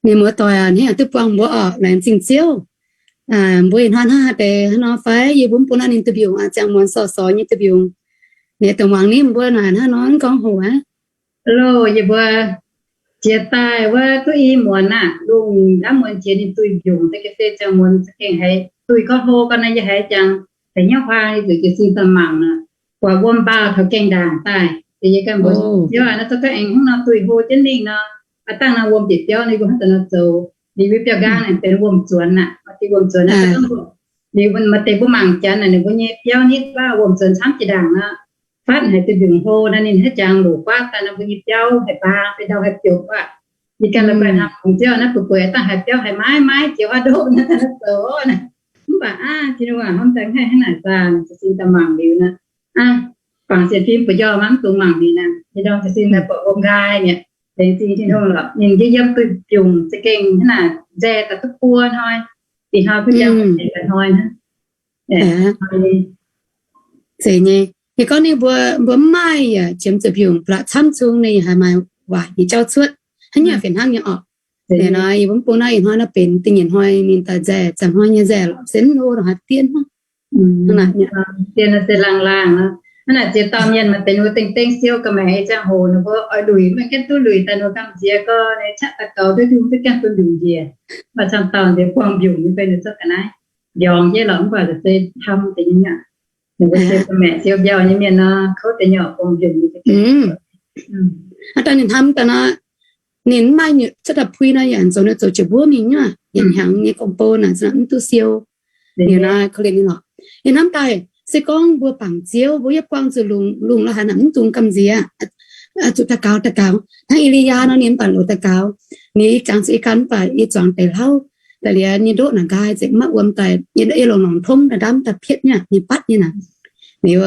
Mienh muoz-doic aac, hnangv yaac duqv buangh mbuo orqc, laengz zingh Ziouv. Mbuo ih hnoi hnangv haaix deix hnangv nor fai? Yie mbuo mv bung naaiv ninh duih mbiungc, ziangh muonz sorc sorc nyei duih mbiungc. Ninh dongh muangx nimv mbuo naaic hnangv nor mv gorngv hoc aqv. Loh, yie mbuo jiex daaih wuov duqv i muonz aqv, lungh ndaamv muonz jiex ninh duih mbiungc, da'ga'se ziangh muonz za'gengh haiz duih gorngv hlo gau naaiv, yie haiz jangx deix hnyouv huaang yie zuqc jiez sin daaih mangc nor, buatc wuom npaauh taux gaengh ndaangc daaih. Yie ganh mbuox Ziouv aac, naaiv zorqv ga'aengx hnangv nor duih hlo jienv mingh nor, aav dangh nor wuom bieqc biauv nor, yie mbuo hnangv daaih nor zoux. Liuz mbuo biauv nqaang naaic benx wuom-zuonx aqv, maaih deix wuom-zuonx aqv. Liuz maaih deix mbuo mangc janx naaic, ninh mbuo nyei biauv nitv wuov wuom-zuonx camv jiex ndaangc nor, fatv haiz duih mbiungc hlo nor, ninh haiz jangx loc guaav daaih nor, mbuo nyei biauv haiz mbaang, haiz ndau haiz biouc aqv. Yie ganh la'guaih hnamv bungx Ziouv naaiv, buoz-buoz dangh haiz biauv haiz maiv maiv jiex huaav ndoqv naaiv zoux naaic. Mv baac aav, Tin-Hungh aac, hnamv daaih mv haih hnangv naaic zaah, jiez sin daaih mangc liuz naaic. Aav, bangc sienx fim buoz-njoh maiv dungx mangc liuz naaic, yie ndorm jiez sin daaih buatc wuom nqaai mi'aqv. Laengz zingh Tin-Hungh lorqc, ninh yiem duih mbiungc za'gengh hnangv naaic nzaeh daaih duqv buo hnoi. Ih hnoi kuv jangx deix hnoi hnangv. Zeiz nyei. Yie gorngv ninh mbuo, mbuo mv maaih yaac qiemx zuqc mbiungc blatc camv cung ninh yaac haih maaih waaic nyei jauv cuotv. Hnangv nyei fih hnangv nyei orqc. Liuz nor yie mbuo mv bung naaiv ih hnoi naaiv benx da'nyeic hnoi ninh daaih nzaeh, ziangh hnoi nyei nzaeh lorqc, se mv lo ndongc haaix dien hnangv. Hnangv naaic se laangh laangh nor. Hnangv naaic ziex dauh mienh maaih deix ninh mbuo dengh dengh siou ga'maeqc nyei ziangh hoc ninh mbuo oix luic, maiv gaengh duqv luic daaih ninh mbuo gamh nziex gorx, ninh qaqv daux gaux duqv hungh duqv gaengh duqv mbiungc njiec. Mv baac camv dauh nziex buangh mbiungc nyei fai ninh zorqv ga'naaiv mbiorngz jienv lorqc, mv baac se ham deix nyei aqv. Ninh mbuo siou ga'maeqc siou mbiauh nyei mienh nor, kouv deix nyei orqc, buangh mbiungc nyei. Hnangv daaih ninh hnamv daaih nor, ninh mv maaih nyutc cuotv daaih puix nor, yaac zoux ninh zoux jiex mbuov mingh nyuoz, yietc hnyangx nyei gong-bou naaic mv duqv siou. Liuz nor, korv-lienh ninh lorqc, yie hnamv daaih se gorngv mbuo bangc Ziouv, mbuo yaac buangh zuqc lungh, lungh la'haaix nor mv dungx gamh nziex, zuqc daux gaux daux gaux. Hnangv E^li^yaa nor ninh mv baac loc daux gaux, ninh jangx zuqc yie ganh mv baac yie zuangx deix hlauv daaih liuz, yie ndoqv naaic nqaai ziouc maiv wuom daaih, yie longc longc tongv daaih ndaamv daaih pietv nyei, ninh batv nyei naaic. Liuz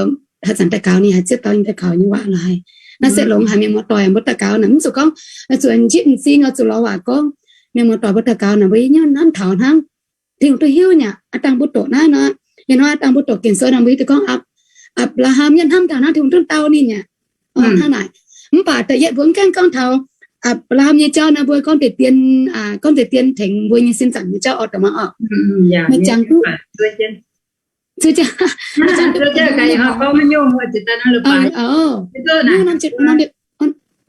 haaix zanc daux gaux ninh haih zieqv dauh yie daux gaux nyei waac la'haaix. Naaiv se longx haic mienh muoz-doic, mbuo daux gaux naaic mv zuqc gorngv zuqc njipv m'zing, zuqc lorz waac gorngv. Mienh muoz-doic mbuo daux gaux naaic mbuo nyei hnyouv nanv taux hnangv. Tin-Hungh duqv hiuv nyei. Aav dangh mbuo doqc naaiv nor, ih hnoi aav dangh mbuo doqc Ging-Sou nor mbuo hiuv duqv gorngv Apc^laa^ham yaac hnamv taux hnangv Tin-Hungh duqv dau ninh nyei. Hnangv naaic. Mv baac da'yietv mbuo mv gaengh gorngv taux Apc^laa^ham nyei jauv nor, mbuo gorngv deix dien, gorngv deix dien tengx mbuo nyei sin zaangc nyei jauv oix dongh muangx orqc. Maaih jangx duqv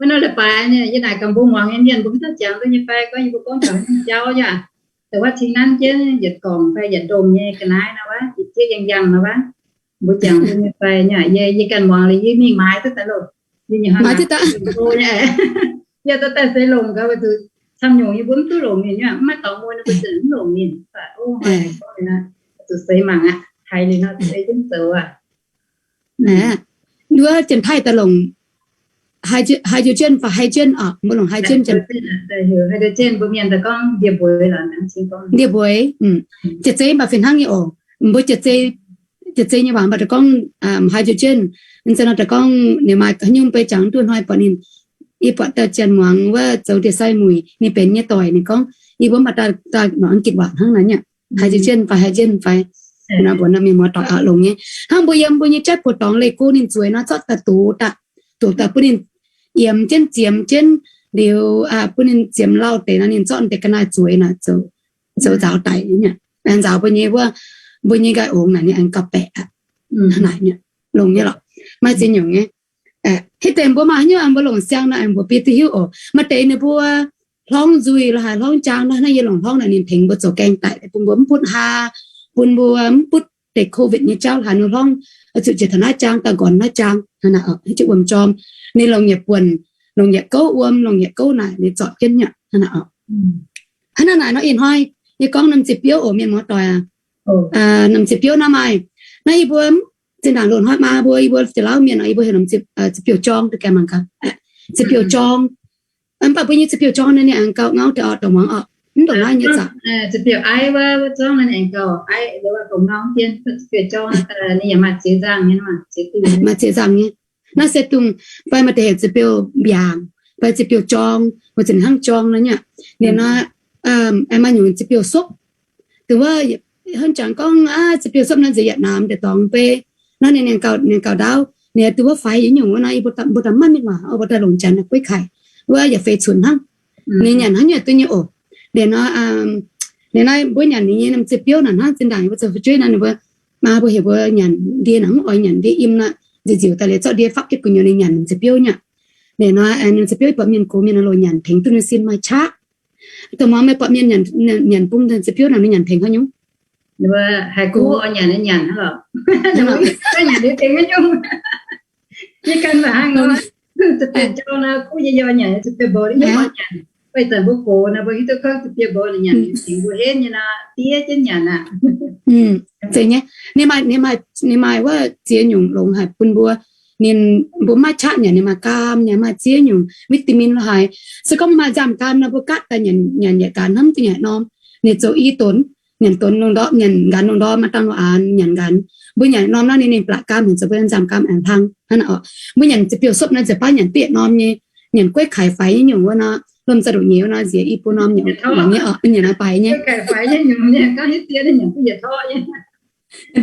Wuov norm leiz-baaix yie naaic gaax mbuo muangx nyei mienh, mbuo mv daaih jangx duqv nyei fai gorngv yie mbuo gorngv taux nyei jauv yaac, da'wuov cing nanv jienv yietc gorngc fai yietc ndomh nyei ga'naaiv nor wuov, jiex jiex yangh yangh nor wuov, mbuo jangx duqv nyei fai nyei, yie ganh muangx liuz yie mingh maaiz duqv daaih loh. Yie nyei hnoi naaic, yie dorh daaih seix longc gaax, weic zuqc camv nyungc yie mbuo mv duqv longc ninh nyei, mv maaih dorngx muonh mbuo ziouc mv longc ninh. Zuqc seix mangc aqv, haiz liuz nor seix jienv zoux aqv. Wuov Janx-Taiv daaih longc hydrogen fai hydrogen oc, mbuo longc hydrogen, hydrogen mbuo mienh daaih gorngv ndie-mbueix. Ndie-mbueix, jiex zei mv baac fih hnangv nyei oc. Mbuo jiex zei, jiex zei nyei waac mv baac daaih gorngv hydrogen. Ih zanc nor daaih gorngv ninh maaih haaix nyungc beiv jangx duqv hnoi buatc ninh, yie buatc dauh janx muangx wuov zoux ndie-sai muic ninh benx nyei doic ninh gorngv, yie mbuo mv baac daaih, daaih longc An^gitc waac hnangv naaic nyei, hydrogen fai hydrogen fai. Nor mbuo nor mienh muoz-doic oix longc nyei. Hnangv mbuo yiem mbuo nyei jatv buoz-dorngx leih go ninh zueiz nor zorqv daaih dox daaih, dox daaih bun ninh yiemx jienv ziemx jienv liuz, bun ninh ziemx lauh deix nor ninh zorqv deix ga'naaiv zueiz nor zoux nzaaux daic nyei, nzaaux mbuo nyei wuov, mbuo nyei nqaai ongx naaic ninh aengx gauh baeqc aqv. Hnangv naaic nyei, longx nyei lorqc. Maaih ziex nyungc nyei. Hitv deix mbuo maaih haaix nyungc mbuo longc siang nor aengx mbuox bun diuh hiuv oc. Maaih deix ninh mbuo hluangv nzuih la'haaix hluangv jaang nor, naaiv yie longc hluangv naaic ninh tengx mbuo zoux gaengh daic, bun mbuo mv butv haa, bun mbuo mv butv deix COVID nyei jauv la'haaix nor hluangv, zuqc njiec taux naaiv jaang daaih nqorngc naaiv jaang, hnangv naaic oc, zuqc wuom jorm. Ninh longc yietc buonc, longc yietc gouv wuom, longc yietc gouv naaic ninh zorpc jienv nyei, hnangv naaic oc. Hnangv naaic nor ih hnoi yie gorngv norm ziex biouv oc, mienh muoz-doic aac. Norm ziex biouv nor maaih, naaiv yie mbuo zinh ndaangc loz-hnoi maa mbuo, yie mbuo jiex Lauv mienh oc, yie mbuo heuc norm ziex biouv jorng, da'gaengh mangc gaax. Ziex biouv jorng. Mv baac mbuo nyei ziex biouv jorng naaiv ninh aengx gauh ngauv deix oc, dongh muangx oc, mv dongh naaiv nyei zaqc. Maaih ziex nzaangc nyei. Naaiv se dongh fai maaih deix heuc ziex biouv mbiaangc fai ziex biouv jorng, weic zuqc ninh hnangv jorng nor nyei. Liuz nor, aengx maaih nyungc ziex biouv sopv. Dongh wuov, hnangv jangx gorngv aav, ziex biouv sopv nor nziex yietc naamh deix dorngx bei. Nor ninh, ninh gauh, ninh gauh ndaauv, ninh dongh wuov faix yietc nyungc wuov nor, yie mbuo daaih maiv mingh waac, mbuo daaih longc janx naaic buov kaic. Wuov yaac feix cunx hnangv. Ninh nyanc hnangv nyungc duqv nyei oc. Liuz nor, liuz naaiv mbuo nyanc ninh nyei norm ziepc biouv naaic hnangv zinh ndaangc mbuo zoux fu'jueiv naaic ninh mbuo, maa mbuo heuc mbuo nyanc ndie naaic mv oix nyanc ndie im naaic, nziuc nziuc daaih liuz zorqv ndie fapv jienv gu'nyuoz ninh nyanc norm ziepc biouv nyei. Liuz nor ninh ziepc biouv buatc mienh gox mienh loz nyanc tengx duqv ninh sin maaih qaqv. Dongh muangx meih buatc mienh nyanc bung ziepc biouv naaic ninh nyanc tengx haaix nyungc? Haiz kuv oix nyanc nyanc hnangv lorqc. Nyanc tengx haaix nyungc? Yie ganh mv baac hnangv nor, ziepc biouv jauv naaic kuv yie yaac nyanc, ziepc biouv mbou yie yaac nyanc. Ih zanc mbuo gox naaic mbuo hiuv duqv gorngv ziepc biouv mbou nyanc tengx mbuo henv nyei nor, diev jienv nyanc aqv. Zeiz nyei. Ninh maaih, ninh maaih wuov ziex nyungc longx haic bun mbuo. Ninh, mbuo maiv qaqv nyanc, ninh maaih gaam, ninh maaih ziex nyungc vitamin lo haic. Se gorngv maaih nzamv gaam nor mbuo gaatv daaih nyanc, nyanc yietc nqanx hnamv duqv nyanc norm. Ninh zoux i donx, nyanc donx lungh ndorm, nyanc nqanx lungh ndorm, maaih dangh lungh aanx nyanc nqanx. Mbuo nyanc norm naaiv ninh, ninh blatc gaam haic, zoux mbuo nzamv gaam aengx hlang hnangv naaic oc. Mbuo nyanc ziepc biouv sopv naaiv nziex baav nyanc bieqc norm nyei, nyanc gueiv kaic faix nyei nyungc wuov nor, lomh nzoih ndoqc nyeiz wuov nor, nziex i bun norm nyei oc, nyanc nor baaix nyei.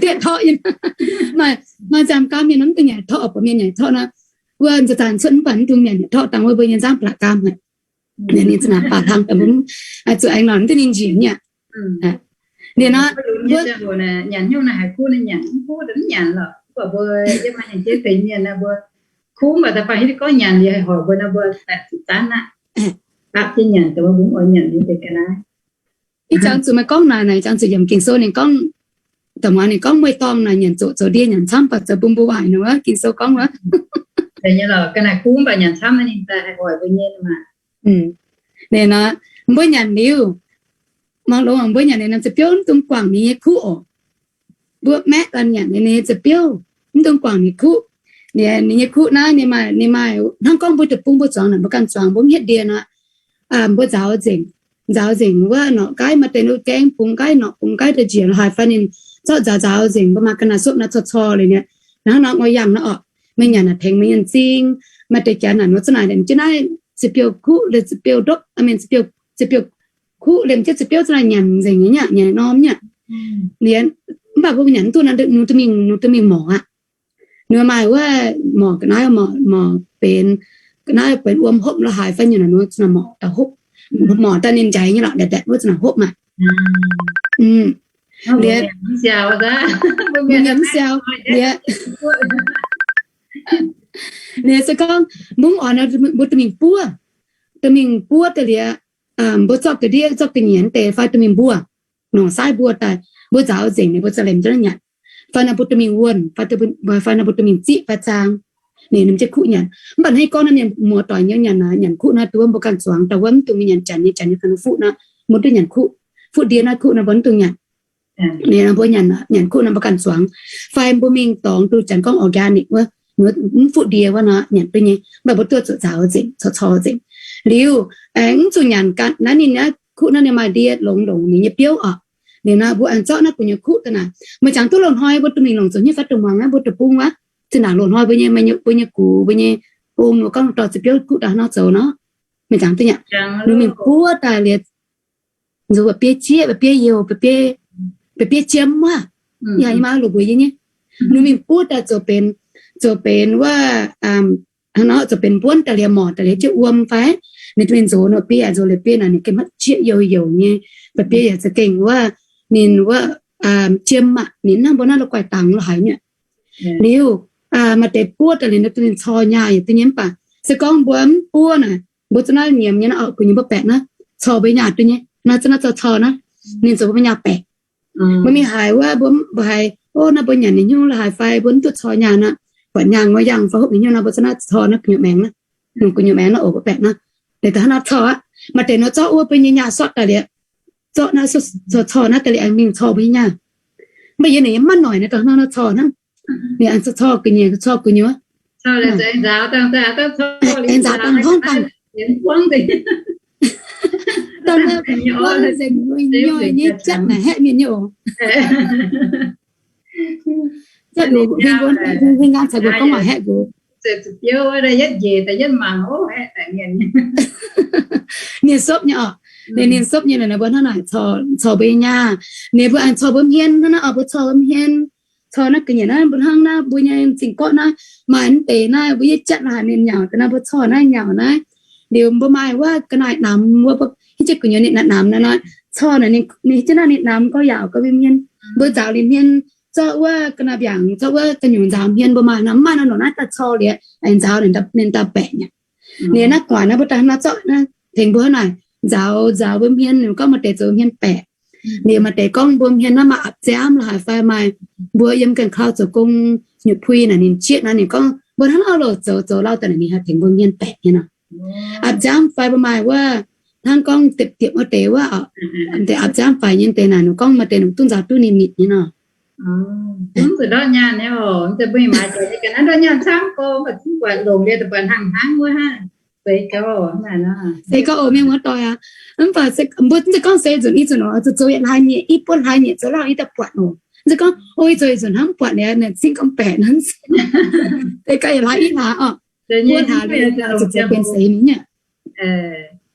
Bieqc torqv nyei. Maaih, maaih nzamv gaam mienh norm daaih nyanc torqv, buatc mienh nyanc torqv nor, wuov nziex zanc cuotv mv baac mv dungx nyanc torqv dangh wuov mbuo nyei nzangv blatc gaam haic. Ninh zinh naaic baac hlang daaih mbuo zuqc aengx lorz mv duqv ninh njiec nyei. Liuz nor, nyanc nyungc naaic haiz kuv naaiv nyanc mv kuv mv nyanc lorqc. Mv baac mbuo yiem maaih nyanc jeiv deix mienh naaiv mbuo kuv mv baac da'faanh hiuv duqv gorngv nyanc liuz haih hoic mbuo naaiv mbuo baeqc zuqc zanv aqv. Dapv jienv nyanc dongh mbuo mv oix nyanc nyei deix ga'naaiv. Ih jangx zuqc meih gorngv naaic, naaic jangx zuqc yiem Ging-Sou ninh gorngv, da'muangx ninh gorngv mueiz-dorngh naaic nyanc zoqc zoux ndie nyanc camv baac zoux bun mbuo waaic nor wuov, Ging-Sou gorngv wuov. Ga'naaiv kuv mv baac nyanc camv naaiv ninh daaih haih hoic mbuo nyei maah. Liuz nor, mbuo nyanc liuz, muangx longx, mbuo nyanc liuz norm ziepc biouv mv dungx guangc ninh nyei kuv oc. Mbuo maeqv daaih nyanc ninh nyei ziepc biouv, mv dungx guangc ninh kuv. Ninh nyei kuv naaiv ninh maaih, ninh maaih hnangv gorngv mbuo deic-bung mbuo zuangx naaic mbuo ganh zuangx mbuo mv hietv ndie nor, mbuo nzaaux nzengc, nzaaux nzengc wuov norqc nqaiv, maaih deix norqc gaeng bungx nqaiv, norqc bungx nqaiv daaih njiec lorz haaix fai ninh zorqv nzaaux nzaaux nzengc, mbuo maaih ga'naaiv sopv naaiv corc corc liuz nyei. Hnangv nor ngoi yangh naaiv oc, meih nyanc naaic tengx meih nyei m'zing, maaih deix janx naaic nor za'naaic liemh jienv naaiv ziepc biouv kuv, liemh ziepc biouv ndopv, mienh ziepc biouv, ziepc biouv kuv liemh jienv ziepc biouv za'naaic nyanc nzengc nyei, nyanc norm nyei. Liuz, mv baac mbuo nyanc mv duqv nor, ninh duqv mingh, ninh duqv mingh morc aqv. Ninh maaih wuov morc ga'naaiv, morc, morc benx, ga'naaiv benx wuom hopv lorz haaix fai nyungc naaic, ninh za'naaic morc daaih hopv, morc daaih ninh njaix nyei lorqc, ndaetv ndaetv wuov za'naaic hopv maah. Liuz, mbuo mienh mv siau, liuz, liuz se gorngv mbuo oix nor, mbuo duqv mingh buov, duqv mingh buov daaih liuz, mbuo zorqv ga'ndiev zorqv ga'nyiec deix fai duqv mingh mbuo, nongc saaiv mbuo daaih, mbuo nzaaux nzengc liuz mbuo za'lemh jienv nyanc. Fai nor mbuo duqv mingh wuonh, fai nor mbuo duqv mingh ziqv fai zaang, ninh, ninh jienv kuv nyanc. Mv baac hnangv gorngv naaiv mienh muoz-doic nyei nyanc, nyanc kuv naaiv duqv wuov mbuo ganh zuangx, daaih wuov mv dungx mingh nyanc janx nyei, janx nyei ganh fuqv nor, mbuo duqv nyanc kuv. Fuqv ndie naaiv kuv nor mbuo mv dungx nyanc. Ninh mbuo nyanc, nyanc kuv nor mbuo ganh zuangx. Fai mbuo mingh dorngx duqv janx gorngv organic wuov, mv fuqv ndie wuov nor nyanc duqv nyei. Mv baac mbuo duqv zuqc nzaaux nzengc, corc corc nzengc. Liuz, mv zuqc nyanc ganh naaiv ninh naaiv kuv naaiv ninh maaih ndie longx longx ninh nyei biouv oc. Liuz nor mbuo aengx zorqv naaiv gu'nyuoz kuv daaih naaic, meih jangx duqv loz-hnoi mbuo duqv mingh longc zoux hnyouv fatv dongh muangx naaiv mbuo deic-bung wuov, zinh ndaangc loz-hnoi mbuo nyei, mbuo nyei gux, mbuo nyei bung, mbuo gorngv dorh ziepc biouv kuv daaih hnangv nor zoux nor. Meih jangx duqv nyanc, ninh mingh buov daaih liuz, nzuqc mba'biei jieqv, mba'biei youh, mba'biei jiem wuov, yaac maaih loz-mbuox yie nyei. Ninh mingh buov daaih zoux benx, zoux benx wuov, hnangv nor zoux benx mbuonv daaih liuz morc daaih liuz jienv wuom fai, ninh duqv mingh nzox nor biei, nzox liuz biei naaic ninh gengh maiv jieqv youh youh nyei, mba'biei yaac za'gengh wuov, ninh wuov, jiem aqv, ninh hnangv mbuo naaiv la'guaih dangx la'haiz nyei. Liuz, maaih deix buov daaih liuz ninh duqv mingh cor nyaah yaac duqv nyei mv baac se gorngv mbuo mv buov naaic, mbuo za'naaiv nyiemz nyei naaiv oc, gu'nyuoz mbuo baeqc naaiv cor mbuo nyaah duqv nyei. Naaiv za'naaiv cor cor naaiv, ninh zoux mbuo nyaah baeqc. Mbuo mingh haiz wuov, mbuo, mbuo haiz, o, naaiv mbuo nyanc ninh hnyouv la'haiz fai mbuo mv duqv cor nyaah nor, buatc nyaah ngoi yangh fai hopv ninh hnyouv nor, mbuo za'naaiv cor naaiv gu'nyuoz maengx naaiv, gu'nyuoz maengx naaiv oc, mbuo baeqc naaiv. Liuz daaih hnangv naaiv cor aqv, maaih deix nor zorqv wuov mbuo nyei nyaah sortv daaih liuz, zorqv naaiv cor cor naaiv daaih liuz aengx mingh cor mbuo nyei nyaah. Mv baac yie ninh yaac mv maaih noic naaiv, daaih hnangv naaiv cor hnangv. Ninh aengx cor gu'nyuoz, cor gu'nyuoz, aengx nzaaux dangh hnangv dangh. Dangh nzengc nyoih nyei jatv naaic haeqv mienh nyei oc. Jatv nzengc, huing nqaang caux mbuo gorngv waac haeqv nqox. Ninh sopv nyei oc. Ninh, ninh sopv nyei naaic, mbuo hnangv naaic cor mbuo nyei nyaah. Ninh mbuo aengx cor mbuo hmien hnangv naaiv oc, mbuo cor mbuo hmien. Cor naaiv ga'nyiec naaiv mbuo hnangv naaiv mbuo nyei zingh gorqv naaiv, maaih mv deix naaiv mbuo yie jatv la'haaix mienh nyauc daaih naaiv mbuo cor naaiv nyauc naaiv. Liuz mbuo maaih wuov ga'naaiv namx wuov, mbuo Hiuv jienv gu'nyuoz ninh namx namx nor, corc naaic ninh, ninh hiuv jienv naaiv ninh namx gorx yaauc gorx mbienv hmien. Mbuo nzaaux liuz hmien, zorqv wuov ga'naaiv mbiaangc, zorqv wuov ga'nyungc nzaaux hmien, mbuo maaih nor, mv maaih nor, nongc naaiv daaih corc liuz, aengx nzaaux ninh daaih baeqc nyei. Ninh naaiv guaax naaiv mbuo daaih hnangv naaiv zorqv naaiv tengx mbuo hnangv naaic, nzaaux nzaaux mbuo hmien, ninh gorngv maaih deix zoux hmien baeqc. Ninh maaih deix gorngv mbuo hmien naaiv maaih apc-nziaamv lorqc haaix fai maaih mbuo yiem ganh kau zoux gong nyutc pui naaic ninh jieqv naaic ninh gorngv mbuo hnangv naaiv loz zoux zoux lauh daaih naaic ninh haih tengx mbuo hmien baeqc nyei nor. Apc-nziaamv fai mbuo maaih wuov hnangv gorngv diepc diepc wuov deix wuov, deix apc-nziaamv faix nyei deix naaic ninh gorngv maaih deix ninh duqv nzaaux duqv ninh mitc nyei nor. Se gorngv oc, mienh muoz-doic aac, mv baac mbuo se gorngv se nzunc i nzunc oc, zoux zoux yietc hlaax nyieqc, i buonv hlaax nyieqc zoux lauh i daaih buatc oc. Se gorngv o, i zoux i nzunc hnangv mv buatc liuz, ninh cingv gorngv baeqc nor. Se gorngv yietc hlaax i hlaax oc, buonv hlaax liuz zoux zoux benx seix nyei.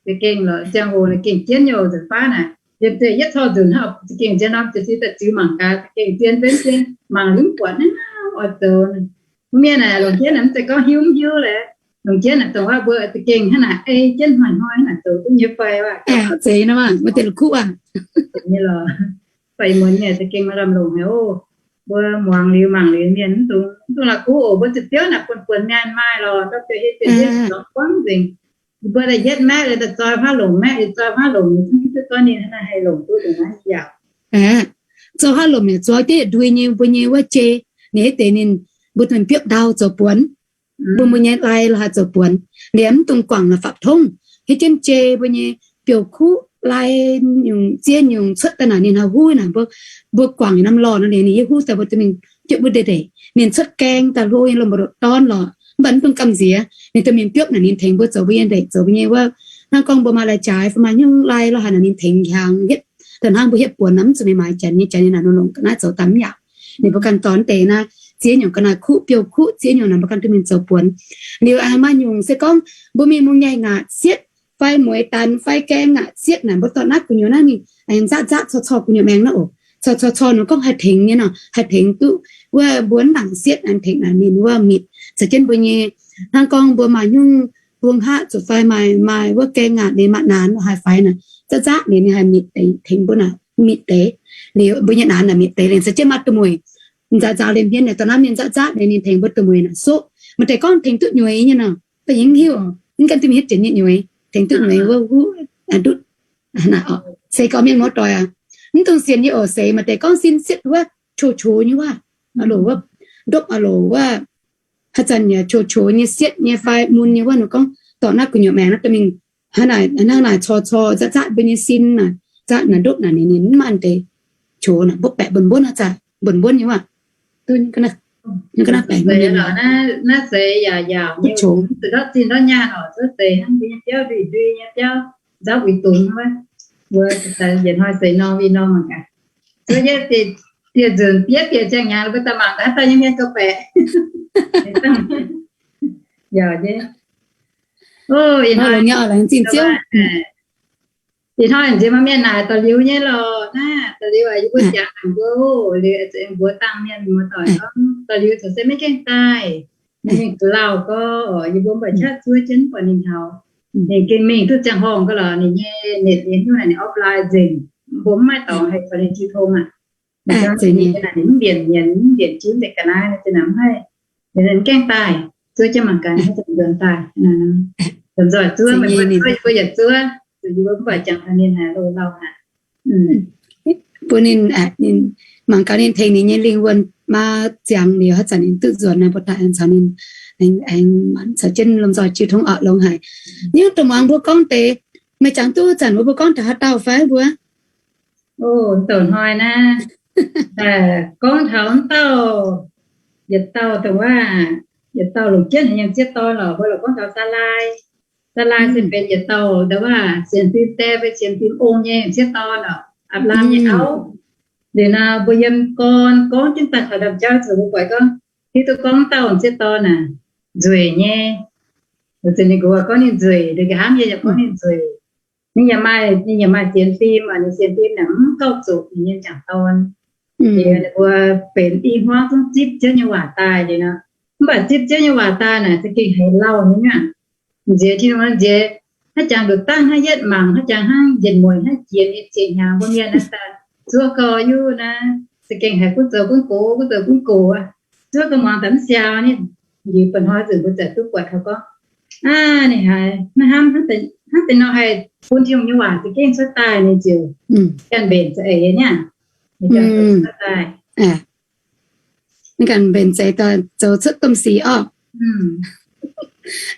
Za'gengh lorqc, ziangh hoc naaic gengh jienv nyei oc, nzunc baav naaic, yiem deix yietv torh nzunc hnangv za'gengh jienv norm jiex si daaih ziux mangc gaax, za'gengh zien benx zien mangc lungv buatc naaiv oix zoux. Mv mienh naaic longc jienv naaic mv zeiz gorngv hiuv mv hiuv lorqc. Longc jienv naaic dongh wuov mbuo za'gengh hnangv naaic ei jienv hnoi-hnoi hnangv naaic zoux duqv nyei fai wuov. Zeiz nor maah, mbuo deix la'kuqv aac. Fai muonz mienh za'gengh maaih lamh longc haic oc. Mbuo muangx liuz mangc liuz mienh mv dungx, mv dungx la'kuqv oc. Mbuo ziepc ziouv naaic buonc buonc mienh maaih lorqc, dorh bieqc hieh ziepc hieh lorqc buangv nzengc. Mbuo daaih yietv maeqv liuz daaih zoi faanv longc, maeqv liuz zoi faanv longc, mv hiuv duqv gorngv ninh hnangv naaiv haih longc duqv dongh naaiv yaac. Zoi faanv longc yaac zoi deix yietc ndui nyei mbuo nyei wuov jei, ninh hietv deix ninh mbuo mienh biopv ndau zoux buonc. Bun mbuo nyei lai lorqc haih zoux buonc. Liemh mv dungx guangc la'fapv tongv, hietv jienv jei mbuo nyei biouv-kuqv lai nyungc ziex nyungc cuotv daaih naaic ninh haih huv naaic mbuo, mbuo guangc norm lorh nor liuz ninh yie huv daaih mbuo duqv mingh biopv mbuo ndeic-ndeic. Ninh cuotv gaeng daaih hlo nyei lomh mbu'ndongx dorn lorqc, mv baac mv dungx gamh nziex. Ninh duqv mingh biopv naaic ninh tengx mbuo zoux mbuo nyei ndeic, zoux mbuo nyei wuov, hnangv gorngv mbuo maaih lai-jaaix fai maaih hnyouv lai lorqc haaix naaic ninh tengx hiaangx hietv. Da'hnangv mbuo hietv buonc naaic mv zuqc mingh maaiz janx nyei, janx nyei naaic nor longc ga'naaiv zoux daaih mv yaac. Ninh mbuo ganh dorn deix naaiv ziex nyungc ga'naaiv kuqv, biouv-kuqv ziex nyungc naaic mbuo ganh duqv mingh zoux buonc. Liuz maaih nyungc se gorngv mbuo mingh mungh nyaic ngaatc sietv fai mueiz danx fai gaeng ngaatc sietv naaic mbuo dorh naaiv gu'nyuoz naaiv mingh aengx nzaqv nzaqv cor cor gu'nyuoz maengx naaiv oc. Cor cor cor nor gorngv haih tengx nyei nor, haih tengx duqv wuov mbuo mv nangc sietv aengx tengx naaic ninh wuov mitc. Caux jienv mbuo nyei hnangv gorngv mbuo maaih hnyouv buang haqv zuqc fai maaih, maaih wuov gaeng ngaatc liuz maaih naanx haaix fai naaic, nzaqv nzaqv liuz ninh haih mitc deix tengx mbuo naaic mitc deix. Liuz mbuo nyei naanx naaic mitc deix liuz caux jienv maaih duqv mueiz nzaaux nzaaux liemh hmien naaic dorh naaiv mienh nzaqv nzaqv liuz ninh tengx mbuo duqv mueiz naaic soqv. Maaih deix gorngv tengx duqv nyueiz nyei nor, mv baac yie mv hiuv, mv ganh duqv mingh hietv jiex nyei nyueiz, tengx duqv nyueiz wuov huv duqv naaic oc. Se gorngv mienh muoz-doic aac, mv dungx sienx nyei oc. Se maaih deix gorngv sin sietv wuov, qo qo nyei wuov, aa loc wuov, ndopv aa loc wuov, haaix zanc yaac qo qo nyei sietv nyei fai mun nyei wuov, ninh gorngv dorh naaiv gu'nyuoz maengx naaiv dorh mingh hnangv naaic, hnangv naaic cor cor nzaqv nzaqv mbuo nyei sin naaic, nzaqv naaic ndopv naaic ninh mv maaih deix qo naaic, mbopv baeqc mbonv mbonv haaix zanc mbonv mbonv nyei wuov. Duqv ga'naaiv baengx mbuo nyei naaiv seix yaac yaauc duqv qo. Zuqc ndortv zinh ndortv nyaanh oc, cuotv seix hnangv mbuo nyei biauv ndui ndui nyei biauv, nzauv uix dungz wuov, mbuo yietc hnoi seix norm i norm mangc gaax. Cuotv yietv dieh nzunc bieqc bieqc ziangh hnyangx mbuo daaih mangc gaax daaih nyei mienh gauh baeqc. Yaac nyei. Ih hnoi, ih hnoi nziex maaih mienh naaic da'liuz nyei lorqc naaiv. Da'liuz yie mbuo jangx naaic mbuo, liuz mbuox dangh mienh muoz-doic gorngv da'liuz caux se maiv gaengh daaih. Ninh mingh ga'lauh gorx, yie mbuo mv baac qaqv zuov jienv mv buatc ninh taux. Ninh gengh mingh duqv ziangh horngh ga'lorqc, ninh nyei network nyungc naaic ninh offline nzengc. Mbuo mv maaih dorngx haih caux ninh jiu tong aqv. Ninh mv mbienc mienh, mv mbienc jienv deix ga'naaiv, naaiv zinh naaic mv haih. Ninh gaengh daaih, zuov jienv mangc gaax, nzuonx daaih. Lomh nzoih zuov, mbuo yietc zuov, zuqc yie mbuo mv baac jangx taux ninh haic, loz-lauh haic. Bun ninh, ninh mangc gaax ninh tengx ninh nyei lingh wuonh maa ziangx liuz haaix zanc ninh duqv nzuonx naaiv, mbuo daaih aengx caux ninh aengx caux jienv lomh nzoih jiu tong oc longx haic. Nyungc dongh muangx mbuo gorngv deix, meih jangx duqv zanc mbuo, mbuo gorngv taux haaix dauh fai mbuo? O, douc hnoi naaiv, gorngv taux wuov dauh, yietc dauh dongh wuov, yietc dauh longc jienv haic nyei sieqv dorn lorqc, mbuo lorqc gorngv taux Saalai. Saalai se benx yietc dauh dongh wuov sienx fim die fai sienx fim ong nyei sieqv dorn lorqc, Apc^laam nyei auv. Liuz nor mbuo yiem gorn gorngv jienv daaih taux ndaamv-jauv zuqc mbuo buatc gorngv hiuv duqv gorngv dauh sieqv dorn naaic nzueic nyei. Weic zuqc ninh mbuo gorngv ninh nzueic, ninh nqa'haav mienh yaac gorngv ninh nzueic. Ninh yaac maaih, ninh yaac maaih sienx fim, ninh sienx fim naaic mv gauh zuqc ninh nyei m'jangc dorn. Liuz ninh mbuo benx i hmuangv zungv zipv Ziouv nyei waac daaih liuz nor, mv baac zipv Ziouv nyei waac daaih naaic za'gengh haiz lauh nyei aqv. Nziex Tin-Hungh nziex, Hnangv jangx nduqc dangv hnangv yietv mangc, hnangv jangx hnangv yietc mueic hnangv jiex ninh zieqc hnyangx mbuo mienh naaiv daaih zuov gau yuv naaiv, za'gengh haiz gunv zoux gunv gox, gunv zoux gunv gox aqv. Zuov gau muangx daaih mv siaaux ninh, liuz ba'hnoi nzunc mbuo zaqc duqv buatc taux gorngv, aav, ninh haiz naaiv hnamv hnangv deix nor haih bun Tin-Hungh nyei waac za'gengh cuotv daaih, ninh ziouc ganh mbenc za'eix niaa, ninh ganh mbenc za'eix daaih zoux cuotv domh sic orqc.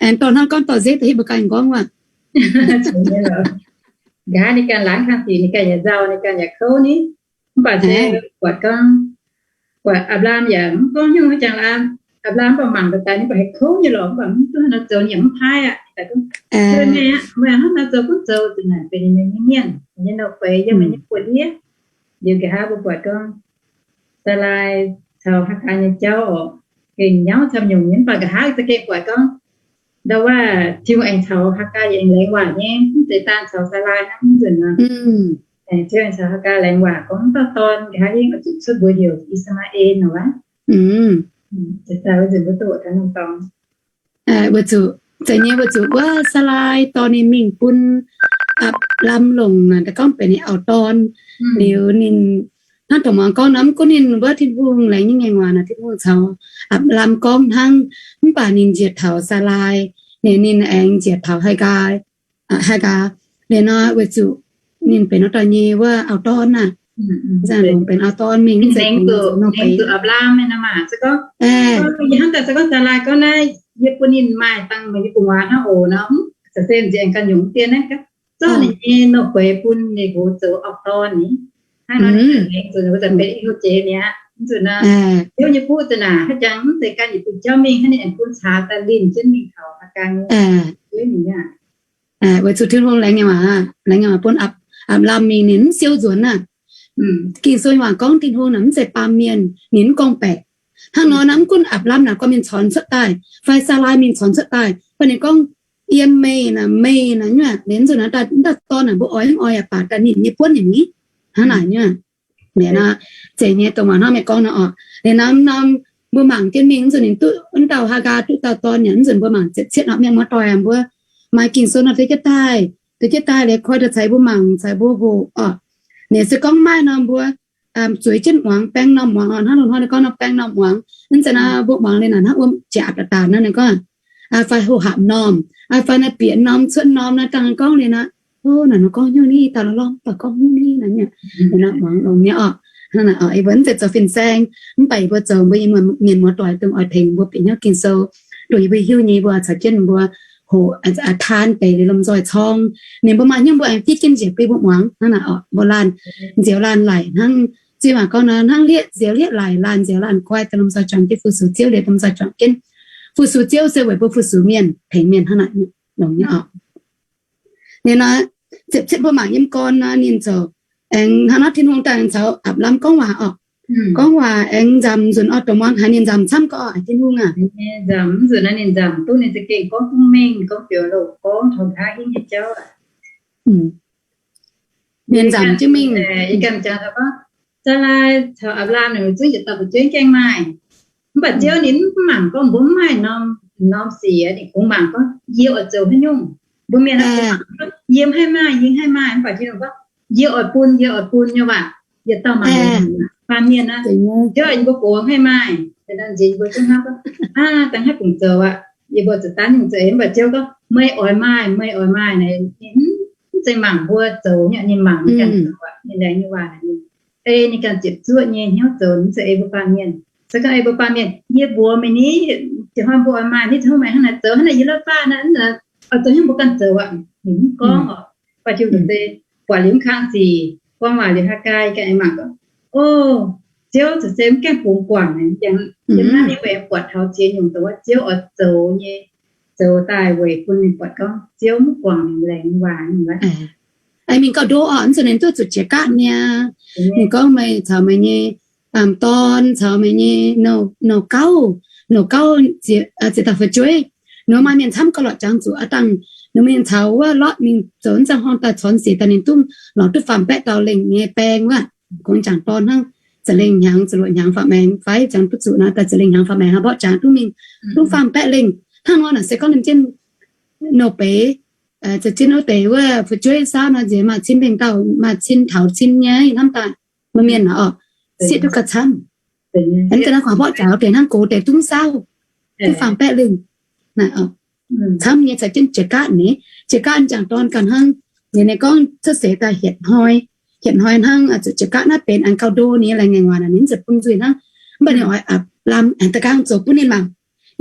Aengx dorh hnangv gorngv dorh nzeiv daaih hitv mbuo ganh gorngv waac. Nqa'haav ninh ganh laangz kang sic, ninh ganh yaac nzauh, ninh ganh yaac kouv ni. Mv baac se buatc gorngv, buatc Apc^laam yaac mv gorngv nyungc, hnangv jangx Apc^laam mv baac mangc daaih ninh mv baac haih kouv nyei lorqc, mv baac mv duqv hnangv nor zoux, ninh yaac mv paaiv aqv. Meih hnangv nor zoux gunv zoux, zuqc naaic benx ninh nyei mienh, ninh nyei nouh feix, yiem meih nyei buoz-ndiev, liuz nqa'haav mbuo buatc gorngv Saalaai caux Haagaa nyei jauv orqc, gengh nyauv camv nyungc nyei. Mv baac nqa'haav za'gengh buatc gorngv ndau wuov Tin-Hungh aengx caux Haagaa yaac aengx laengz waac nyei, mv zeiz daan caux Saalaai hnangv nzunc nor. Aengx Tin-Hungh aengx caux Haagaa laengz waac gorngv dauh dorn nqa'haav hingv oix zuqc cuotv mbuox heuc I^saa^maa^en nor wuov. Weic zuqc, zeiz nyei weic zuqc wuov Saalaai dorh ninh mingh bun Apc^laam longc naaic, daaih gorngv benx ninh auv-dorn. Liuz ninh hnangv dongh muangx gorngv nor, mv gunv ninh wuov Tin-Hungh laengz nyei ngaengc waac naaic, Tin-Hungh caux Apc^laam gorngv hnangv, mv baac ninh njiec taux Saalaai, ninh, ninh aengx njiec taux Haagaa, Haagaa. Liuz nor weic zuqc ninh benx wuov dauh nyei wuov auv-dorn aah, longc benx auv-dorn mingh, mv zeiz benx nor benx Apc^laam. Hnangv daaih se gorngv Saalaai gorngv naaiv, yie bun ninh maaih dangh meih nyei gu'nguaaz hnangv oc nor, se nziex aengx ganh nyungc dien naaiv, zorqv ninh nyei nouh gueix bun ninh nqox zoux auv-dorn ni. Hnangv nor ninh aengx zuqc wuov zanc benx i hlo jiex mi'aqv. Mv zuqc nor, Ziouv nyei fuqv za'naaic hnangv jangx mv zeiz ganh yietc bun jauv mingh, hnangv ninh aengx bun caax daaih linh jienv mingh taux Haagaa nyei. Weic zuqc Tin-Hungh laengz nyei waac, laengz nyei waac bun Apc, Apc^laam mingh ninh mv siou nzuonx naaic. Ging-Sou waac gorngv Tin-Hungh naaic mv zeiz baamh mienh, ninh mv gorngv-baeqc. Hnangv nor naaiv mv gunv Apc^laam naaic gorngv mingh corc cuotv daaih, fai Saalaai mingh corc cuotv daaih, fai ninh gorngv, yiem meih naaic, meih naaic nyuav, liuz nzunc naaiv dauh dorn naaic mbuo oix mv oix yaac baac daaih ninh nyei buonv nyei ni. Hnangv naaic nyuav. Liuz nor, zeiz nyei dongh waac hnangv meih gorngv nor orqc. Liuz nor norm mbuo mangc jienv mingh nzunc ninh duqv wuov dauh Haagaa duqv dauh dorn yaac nzunc mbuo mangc ziepc cietv orqc, mienh muoz-doic mbuo maaih Ging-Sou nor deix jienv daaih, deix jienv daaih liuz koi daaih caux mbuo mangc caux mbuo hoqc orqc. Liuz se gorngv maaih nor mbuo zueiz jienv muangx, baeng norm muangx orqc. Hnangv loz-hnoi ninh gorngv nor baeng norm muangx, mv zeiz nor mbuo muangx liuz naaic hnangv wuom jaax daaih daanc nor ninh gorngv, fai hoqc hapc normh, fai naaiv bieqc norm cuotv norm naaiv dangh gorngv liuz naaic, o, naaic nor gorngv nyungc ni, dauh lorh lorh baac gorngv nyungc ni naaic nyuav. Liuz nor muangx longx nyei orqc. Hnangv naaic orqc, yie mbuo mv zeiz zoux fin-saeng, mv baac yie mbuo zoux mbuo nyei mienh muoz-doic dongh oix tengx mbuo bieqc hnyouv Ging-Sou, dongh yie mbuo hiuv nyei mbuo caux jienv mbuo hoqc, taan deix liuz lomh nzoih corng. Ninh mbuo maaih hnyouv mbuo aengx fiev jienv njiec bun mbuo muangx. Hnangv naaic orqc, mbuo laanh nzioux laanh laic hnangv Ziouv waac gorngv nor, hnangv lieqv nzioux lieqv laic, laanh nzioux laanh kuaaiv daaih lomh nzoih juangc jienv fu-sux Ziouv, liuz lomh nzoih juangc jienv fu-sux Ziouv se weic mbuo fu-sux mienh, tengx mienh. Hnangv naaic longx nyei orqc. Liuz nor, ziepc cietv mbuo mangc yiem gorn nor ninh ziouc aengx hnangv nor Tin-Hungh daaih caux Apc^laam gorngv waac orqc. Gorngv waac aengx nzamc nzunc orqc, dongh muangx haiz ninh nzamc camv gorqv, Tin-Hungh aah. Nzamc nzunc naaiv ninh nzamc duqv ninh za'gengh gorngv duqv mengh, gorngv biux loh, gorngv taux nqa'haav hingv nyei jauv aqv. Ninh nzamc jienv mingh. Yie ganh jangx taux gorngv, Saalaai caux Apc^laam ninh zungv yietc dauh fu'jueiv gaengh maaih. Mv baac Ziouv ninh mv mangc gorngv mbuo mv maaih norm, norm sic, ninh kungx mangc gorngv yie oix zoux haaix nyungc. Mbuo mienh yie mv haih maaih, yie mv haih maaih. Mv baac Tin-Hungh gorngv, yie oix bun, yie oix bun nyei waac, yietc dauh mangc. Baamh mienh aqv, Ziouv, yie mbuo gox mv haih maaih. Da'nqaang nziex yie mbuo zungv hnamv gorngv, aa, da'haiz bungx zoux aqv, yie mbuo zuqc daan nyungc zoux. Mv baac Ziouv gorngv, meih oix maaih, meih oix maaih naaic, ninh mv zeiz mangc mbuo zoux nyei, ninh mangc ninh ganh zoux aqv. Ninh laengz nyei waac naaic, ninh ei ninh ganh ziepc zuoqv nyei hnyouv zoux, mv zeiz ei mbuo baamh mienh. Se gorngv ei mbuo baamh mienh, yie mbuox meih ni, ziouc hnoi mbuo oix maaih ni, ziouc hnoi meih hnangv naaic zoux, hnangv naaic yie la'faav naaic, oix zoux hnyouv mbuo ganh zoux aqv. Ninh mv gorngv oc. Baac Tin-Hungh se buatc liuz mv kang sic, buang waac liuz Haagaa ganh aengx mangc gorngv, o, Ziouv ziouc se mv gaengh bungx guangc. Yiem naaiv ninh mbuo aengx buatc taux ziex nyungc dongh wuov Ziouv oix zoux nyei, zoux daaih weic bun ninh buatc gorngv Ziouv mv guangc ninh laengz nyei waac. Ninh mingh gauh ndo oc, mv zuqc ninh duqv zuqc jiex gaatv niaa. Ninh gorngv meih caux meih nyei dorn caux meih nyei nouh gauv, nouh gauv ziex dauh fu'jueiv. Ninh maaih mienh camv gauh lorqc, jangx zuqc aa dangh ninh mienh caux wuov Lotv mingh zoux wuov zanc horngh daaih corc sic daaih ninh duqv lorz duqv faam-baeqv dauh lengh nyei baeng wuov. Kungx jangx dorn hnangv, ziepc lengh hnyangx, ziepc luoqc hnyangx faam-maengx fai jangx duqv zuqc nor, daaih ziepc lengh hnyangx faam-maengx hnangv, mborqv jangx duqv mingh duqv faam-baeqv lengh. Hnangv nor naaic se gorngv ninh jienv nouh beiz za'gengh wuov deix wuov fu'jueiv saauv nor nziex maaih cin dengh dauh, maaih cin taux cin nyei hnamv daaih, maaih mienh naaic oc, sieqv duqv gauh camv. Aengx ga'naaiv guaax mborqv jaax deix hnangv gox deix dungv saauv, duqv faam baeqv lengh. Camv nyei caux jienv jiex gaatv ni, jiex gaatv jangc dorn ganh hnangv. Ninh, ninh gorngv cuotv seix daaih hietc hnoi, hietc hnoi hnangv zuqc jiex gaatv naaiv benx aengx gauh ndo ni, laengz ngaengc waac naaic ninh mv zeiz bun nzuih hnangv. Mv baac ninh oix apc lamh aengx da'gaang zoux bun ninh mangc.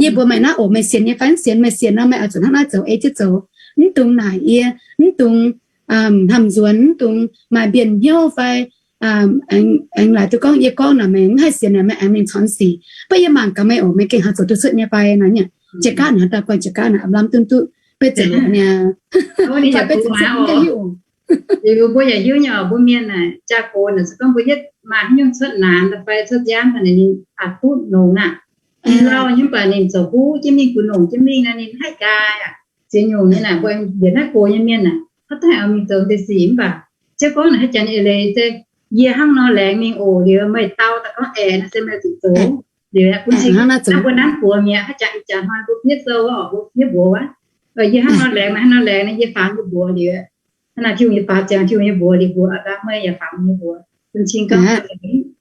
Yie mbuox meih naaiv oc, meih sienx nyei fai mv sienx, meih sienx nor meih oix zuqc hnangv naaiv zoux, ei jienv zoux. Mv dungx naaic yie, mv dungx hnamv nzuonx, mv dungx maaih mbienv hnyouv fai aengx laaic duqv gorngv yie gorngv naaic meih mv haih sienx naaic meih aengx mingh corn sic. Mv baac yie mangc gaax meih oc, meih gengh haih zoux duqv cuotv nyei fai nor nyei. Jiex gaatv naaic, daaih buangh jiex gaatv naaic, apc lamh dunh duqv, beiv zeiz nyei. Fai beiv zeiz nyei oc. Liuz mbuo yaac hiuv nyei oc, mbuo mienh naaic jaa gox naaic se gorngv mbuo yietv maaih haaix nyungc cuotv naanx fai cuotv nziaamv naaic ninh aqc duqv longx aqv. Ninh lauh nyei mv baac ninh zoux huv jienv mingh, gu'nongc jienv mingh nor ninh haih nqaai aqv. Ziex nyungc nyei naaic mbuo yietc naaiv gox nyei mienh naaic, haaix dauh haih oix mingh zoux deix sic mv baac jienv gorngv naaic haaix jaax eix leiz se yie hnangv nor laengz mingh oc, liuz meih dau daaih gorngv aengx naaiv se meih zuqc zoux. Liuz bun cing hnangv mbuo nanv buoz mi'aqv, haaix jaax ih jaax hnoi mbuo fiev sou oc, mbuo fiev mbuox wuov, yie hnangv nor laengz, meih hnangv nor laengz, yie faaux nyei mbuox liuz, hnangv naaic Tin-Hungh nyei faaux ziangx, Tin-Hungh nyei mbuox liuz mbuox aqv, meih yaac faaux nyei mbuox. Bun cing gauh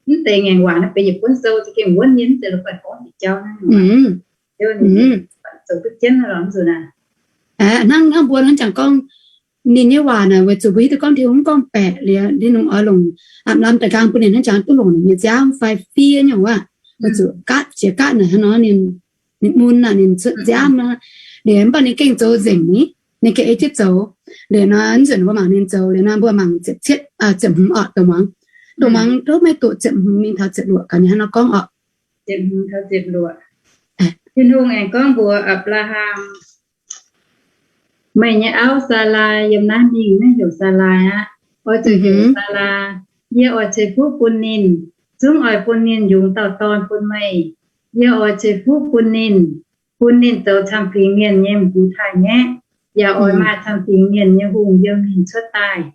mv deix ngaengc waac naaiv benx yietc buonv sou za'gengh wuonv nyei, mv zeiz la'guaih gorngv diuc jauv hnangv. Zoux duqv jienv lorqc nzunc naaic. Hnangv, hnangv mbuo hnangv jangx gorngv ninh nyei waac naaic weic zuqc mbuo hiuv duqv gorngv Tin-Hungh mv gorngv baeqc liuz, Tin-Hungh oix longc apc lamh da'gaang bun ninh hnangv jangx duqv longc ninh nyei nziaamv fai fiev nyungc wuov, weic zuqc gaatv jiex gaatv naaic hnangv nor ninh, ninh mun naaic ninh cuotv nziaamv aqv. Liuz mv baac ninh gengh zoux nzengc ni, ninh gengh ei jienv zoux. Liuz nor nzunc mbuo mangc ninh zoux liuz nor mbuo mangc ziepc cietv, ziepc hmz orqc, dongh muangx, dongh muangx tov maiv doqc ziepc hmz mingh taux ziepc luoqc gaax ninh hnangv nor gorngv oc. Tin-Hungh aengx gorngv mbuox Apc^laa^ham, meih nyei auv, Saalaa, yiem naaiv mingh maiv heuc Saalaa aqv. Oix zuqc heuc Saalaa. Yie oix ceix fuqv bun ninh, zungv oix bun ninh yungz dauh dorn bun meih. Yie oix ceix fuqv bun ninh, bun ninh zoux camv-fingx mienh nyei m'gux taaih-ngaeqv, yaac oix maaih camv-fingx mienh nyei hungh yiem ninh cuotv daaih.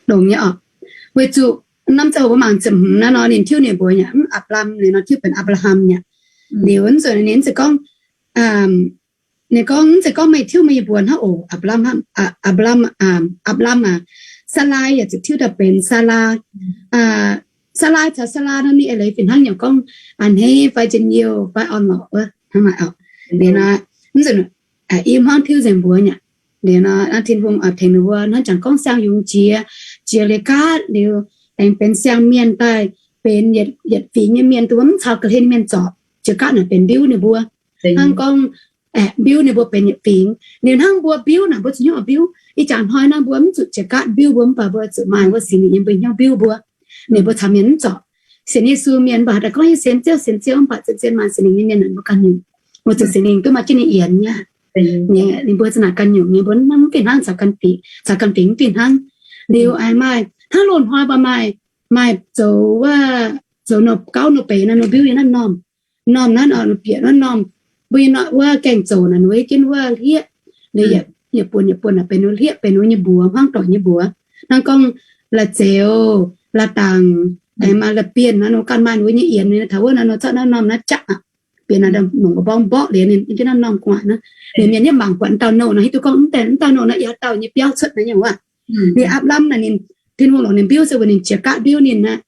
Longx nyei oc. Weic zuqc norm ziangh hoc mbuo mangc ziepc hmz naaiv nor ninh tiuv ninh mbuox yaac mv Apc^laam, ninh nor tiuv benx Apc^laa^ham yaac. Liuz nzunc ninh mv zeiz gorngv, ninh gorngv mv zeiz gorngv meih tiuv meih nyei mbuox hnangv oc, Apc^laam, Apc^laam aac, Saalaa yaac zuqc tiuv daaih benx Saalaa. Saalaa caux Saalaa nor ninh eix leiz fih hnangv nyei gorngv a'hneiv fai njien-youh fai orn-lorqc wuov hnangv naaic oc. Liuz nor mv zeiz i hmuangv tiuv nzengc mbuox yaac. Liuz nor Tin-Hungh oix tengx ninh mbuo hnangv jangx gorngv siang-yungz jiex, jiex liuz gaatv liuz aengx benx siang-mienh daaih, benx yietc fingx nyei mienh, dongh mv caux ga'hlen mienh zorpc, jiex gaatv naaic benx mbiuv ninh mbuo. Hnangv gorngv mbiuv ninh mbuo benx yietc fingx. Liuz hnangv mbuo mbiuv naaic mbuo zuqc hnyouv mbiuv. Ih jaax hnoi naaiv mbuo mv zuqc jiex gaatv mbiuv mbuo, mv baac mbuo zuqc maaih wuov Singx Lingh yiem mbuo hnyouv mbiuv mbuo. Ninh mbuo caux mienh mv zorpc. Sienx Yesu mienh mv baac daaih gorngv yie sienx Ziouv, sienx Ziouv, mv baac zien-zien maaih Singx Lingh nyei mienh mbuo ganh nyungc, mbuo zuqc Singx Lingh duqv maaih jienv ninh yienx nyei. Ninh mbuo za'naaic ganh nyungc nyei, mbuo mv fih hnangv caux ganh fingx, caux ganh fingx mv fih hnangv. Liuz aengx maaih hnangv loz-hnoi mbuo maaih, maaih zoux wuov, zoux nor gauv nor beix nor, nor mbiuv yiem naaiv normh, normh naaiv nor, bieqc naaiv normh, mbuo nyei nor wuov gaengh zoux naaic nor jienv wuov hlieqv, liuz yietc buonc yietc buonc naaic benx nor hlieqv, benx nor nyei mbuox, hmuangv doic nyei mbuox. Hnangv gorngv la'zeux, la'dangc, aengx maaih la'bienh nor, nor ganh maaih ninh mbuo nyei yienx, ninh taux wuov nor, nor zorqv naaiv normh naaiv jaqv aqv. Bieqc naaic longc mborqv mborqv liuz ninh jienv naaiv normh gu'nguaaic naaiv. Liuz mienh nyei mangc buatc dauh nouh nor hiuv duqv gorngv mv deix, mv dauh nouh naaiv yiem haaix dauh nyei biauv cuotv naaiv nyungc wuov. Liuz Apc^laam naaic ninh, Tin-Hungh longc ninh mbiuv se weic ninh jiex gaatv mbiuv ninh aqv.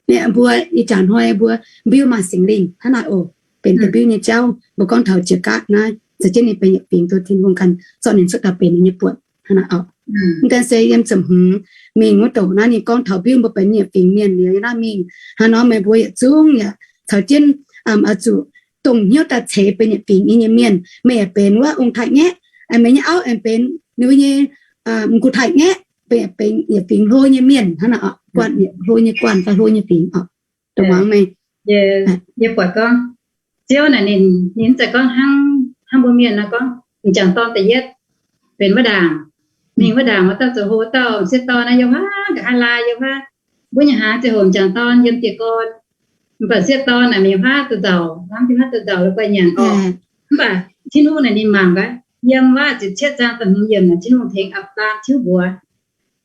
Ninh mbuo ih jaax hnoi mbuo mbiuv maaih Singx Lingh hnangv naaic oc. Benx deix mbiuv nyei jauv, mbuo gorngv taux jiex gaatv naaiv, za'gengh ninh benx yietc fingx, duqv Tin-Hungh ganh zorqv ninh cuotv daaih benx ninh nyei buonc hnangv naaic oc. Mv gaengh se yiem ziepc hmz mingh wuov douc naaiv ninh gorngv taux mbiuv mbuo benx yietc fingx mienh liuz naaiv mingh. Hnangv nor meih mbuo yietc zungv yaac caux jienv oix zuqc dongh hnyouv daaih ceix benx yietc fingx nyei mienh. Meih yaac benx wuov ong-taaix-ngaeqv, meih nyei auv aengx benx ninh mbuo nyei m'gux taaix-ngaeqv, benx, benx yietc fingx hlo nyei mienh hnangv naaic oc. Guanh yietc hlo nyei guanh fai hlo nyei fingx oc. Dongh muangx meih. Yie buatc gorngv Ziouv naaic ninh, ninh mv zeiz gorngv hnangv, hnangv mbuo mienh nor gorngv m'jangc dorn da'yietv benx wuov ndaangc, mingh wuov ndaangc wuov dauh zoux hlo dauh sieqv dorn naaiv yiem wuov nqa'haav laai yiem wuov, mbuo nyei hnaangx ziouc hoc m'jangc dorn yiem dieh gorn. Mv baac sieqv dorn naaic mingh wuov duqv nzauc, hnamv jienv wuov duqv nzauc la'guaih nyanc orqc. Mv baac Tin-Hungh naaic ninh mangc gaax, yiem wuov ziepc cietv zaang da'hmz yiemc naaic Tin-Hungh tengx Apc^laam tiuv mbuox,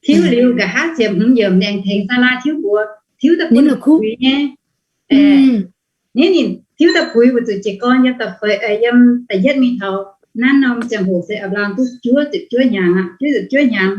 tiuv liuz nqa'haav ziepc hmz yiemc ninh aengx tengx Saalaa tiuv mbuox, tiuv daaih bun puix nyei. Ninh tiuv daaih puix weic zuqc jiez gorn yiem da'feix, yiem da'yietv mingh taux Naaiv norm ziangh hoc se Apc^laa^ham duqv juov ziepc juov hnyangx aqv. Juov ziepc juov hnyangx,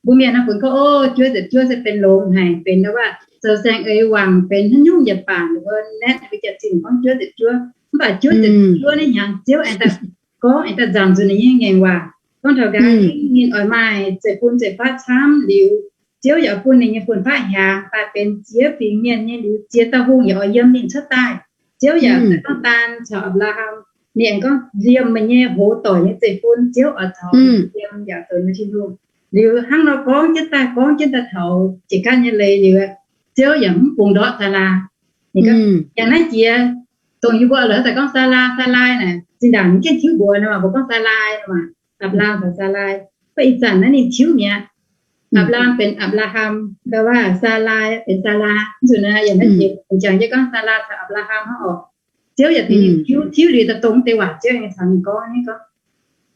mbuo mienh naaiv funx gorngv, o, juov ziepc juov se benx longx haic, benx ndo waac zoux saeng-eix wangc, benx haaix nyungc yietc baac ninh mbuo naetv mbuo jaax-zinh gorngv juov ziepc juov. Mv baac juov ziepc juov naaiv hnyangx Ziouv aengx daaih gorngv, aengx daaih nzamc nzunc ninh nyei ngaengc waac, gorngv taux gaax ninh oix maaih zeiv-fun zeiv-faqv camv liuz, Ziouv yaac bun ninh nyei fun-faqv hiaangx daaih benx ziex fingx mienh nyei liuz, ziex dauh hungh yaac oix yiem ninh cuotv daaih. Ziouv yaac daaih gorngv daan caux Apc^laa^ham, ninh aengx gorngv, liemh meih nyei hoz doic nyei zeiv-fun Ziouv oix caux yiem yaac zoux nyei Tin-Hungh. Liuz hnangv nor gorngv jienv daaih gorngv jienv daaih taux jiex gaatv nyei leiz liuz, Ziouv yaac mv bungx ndortv Saalaa. Ninh gorngv, yangh naaiv jiex, dongh yie mbuo lorz daaih gorngv Saalaa, Saalaa naaic, zinh ndaangc ninh gengh tiuv mbuox nor, mbuo gorngv Saalaa nor, Apc^laa^ham caux Saalaa. Mv baac ih zanc naaiv ninh tiuv mi'aqv. Apc^laa^ham benx Apc^laa^ham, ndau waac Saalaa benx Saalaa. Mv zuqc naaiv yaac naaiv jiex fungx jangx jienv gorngv Saalaa caux Apc^laa^ham hnangv orqc. Ziouv yaac tengx ninh tiuv, tiuv liuz daaih dongh deix waac Ziouv nyei caux ninh gorngv nyei gorngv,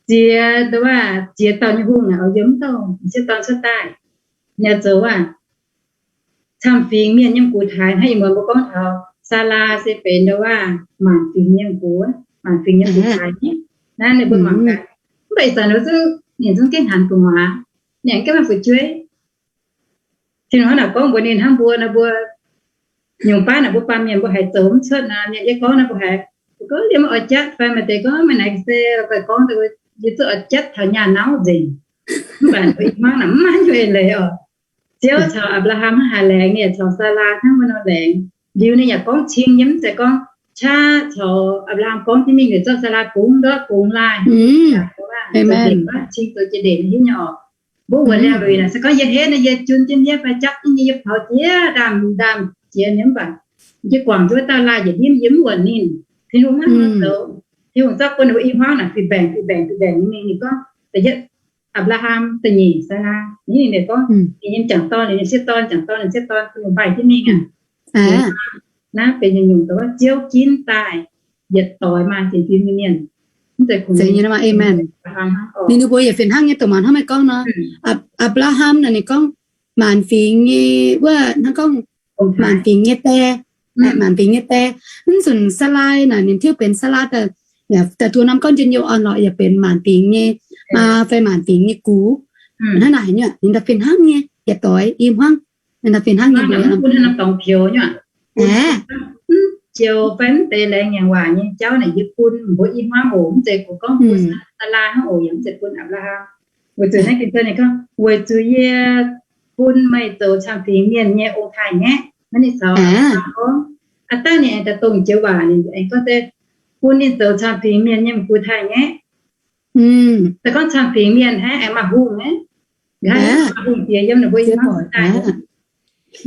ziex, ndau waac ziex dauh nyei hungh naaic oix yiem wuov dauh m'sieqv dorn cuotv daaih. Yaac zoux waac camv-fingx mienh nyei gux taaix hnangv ih muonz mbuo gorngv taux Saalaa se benx ndau waac maanc fingx nyei gux, maanc fingx nyei gux taaix nyei. Naaiv ninh mbuo mangc gaax. Mv baac ih zanc ninh zungv, ninh zungv gengh hanc gu'nguaaz, ninh gengh maaih fu'jueiv. Tin-Hungh hnangv naaic gorngv mbuox ninh hnangv mbuo nor, mbuo nyungc baav naaic mbuo baamh mienh mbuo haiz zoux mv cuotv nor, mienh yie gorngv nor mbuo haiz, mbuo gorngv liemh maiv oix jatv fai maaih deix gorngv maiv naaic se fai gorngv yie zuqc oix jatv taux nyaah nauv nzengc. Mv baac ih hmuangv naaic mv maaih nyei leiz oc. Ziouv caux Apc^laa^ham hnangv haaix laengz, ninh yaac caux Saalaa hnangv wuov nor laengz. Liuz ninh yaac gorngv cing nyei, mv zeiz gorngv qaqv caux Apc^laa^ham gorngv jienv mingh liuz zorqv Saalaa bungx ndortv bungx laaih. Cing zoux jiex ndeic nyei hiuv nyei oc. Mbuo wuonx liangx-luic naaic se gorngv yie hetv naaiv, yie jun jienv hniev fai japv jienv nyei, yie paux jiex ndaamv-ndaamv jiex nyei, mv baac yie guangc jienv wuov dauh laanh yietc nimv yie mv wuonc ninh. Tin-Hungh maiv zoux. Tin-Hungh zorqv bun ninh mbuo i hmuangv naaic fih mbaengc fih mbaengc fih mbaengc nyei mingh. Ninh gorngv da'yietv Apc^laa^ham, da'nyeic Saalaa. Ninh gorngv ninh nyei m'jangc dorn, ninh m'sieqv dorn, m'jangc dorn, m'sieqv dorn, Tin-Hungh mbaih jienv mingh aqv. Naaiv benx nyungc-nyungc dongh wuov Ziouv ginv daaih yietc doix maaih sienx fim nyei mienh. Mv zeiz kungx Ninh mbuo yietc fih hnangv nyei, dongh maaih hnangv meih gorngv nor, Apc^laa^ham naaic ninh gorngv maanc fingx nyei wuov, hnangv gorngv maanc fingx nyei die, maanc fingx nyei die. Mv nzunc Saalaa naaic ninh tiuv benx Saalaa daaih, daaih tov norm gorngv njien-youh orn-lorqc yaac benx maanc fingx nyei maa fai maanc fingx nyei gux. Hnangv naaic nyei, ninh daaih fih hnangv nyei yietc doix i hmuangv, ninh daaih fih hnangv nyei mbuo. Joux fai mv deix laengz ngaengc waac nyei jauv naaic yie bun mbuo i hmuangv oc. Mv zeiz gorngv bun Saalaa hnangv oc, yaac mv zeiz bun Apc^laa^ham. Weic zuqc naaiv Ging-Sou ninh gorngv, weic zuqc yie bun meih zoux camv-fingx mienh nyei ong-taaix-ngaeqv. Naaiv ninh caux Apc^laa^ham gorngv. Aav dangh ninh aengx daaih dongh joux waac ninh aengx gorngv se bun ninh zoux camv-fingx mienh nyei m'gux taaix-ngaeqv. Se gorngv camv-fingx mienh hnangv aengx maaih hungh aqv. Maaih hungh diex yiem ninh mbuo i hmuangv daaih.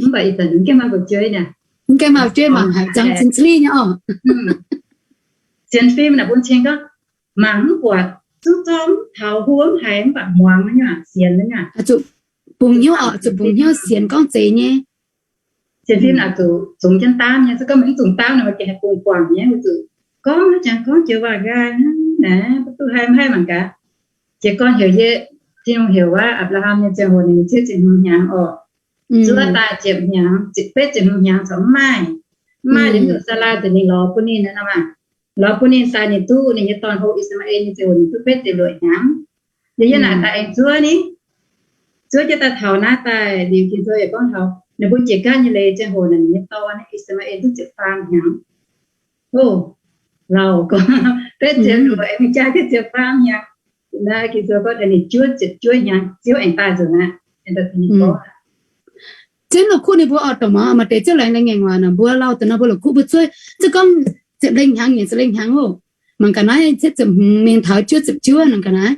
Mv baac ih zanc mv gaengh maaih fu'jueiv naaic. Mv gaengh maaih fu'jueiv mangc haic, zangx cin zlih nyei oc. Sienx fim naaic bun cing gorngv mangc mv buatc, zungv zorqv mv taux, huo mv haiz, mv baac muangx nyei aqv, sienx nyei aqv. Zuqc bungx hnyouv oc, zuqc bungx hnyouv sienx gorngv zeiz nyei. Sienx fim naaic zuqc zungx jienv daamv nyei. Se gorngv meih mv zungx daamv nor, meih gengh haih bungx guangc nyei. Weic zuqc gorngv mv jangx gorngv joux waac nqaai naaic, mv duqv haih mv haih mangc gaax. Jiez gorn heuc yie, Tin-Hungh heuc wuov, Apc^laa^ham nyei ziangh hoc ninh ziepc hmz hnyangx oc. Zuov daaih ziepc hnyangx, ziepc betv ziepc hmz hnyangx corc mv maaih. Mv maaih liuz, Saalaa ziouc mingh lorz bun ninh nor maah. Lorz bun ninh daaih, ninh duqv ninh nyei dorn-hlo I^saa^maa^en nyei ziangh hoc ninh duqv betv ziepc luoqc hnyangx. Liuz yie naaic daaih aengx zuov ni. Zuov jienv daaih taux naaiv daaih liuz, Ging-Sou yaac gorngv taux ninh mbuo jiex gaatv nyei leiz ziangh hoc naaic, ninh nyei dorn I^saa^maa^en duqv ziepc faam hnyangx. O, lauh gorngv betv ziepc luoqc aengx jaa jienv ziepc faam hnyangx. Naaiv Ging-Sou gorngv ninh juov ziepc juov hnyangx, Ziouv aengx daaih nzunc aqv. Zien la'kuqv ninh mbuo oix dorh mangc maaih deix Ziouv laengz laengz ngaengc waac naaic, mbuo lauh deix nor mbuo la'kuqv mbuo zuov, zuov gorngv ziepc lengh hnyangx, nyic ziepc lengh hnyangx oc. Mangc gaax naaiv cietv ziepc hmz mingh taux juov ziepc juov, mangc gaax naaiv.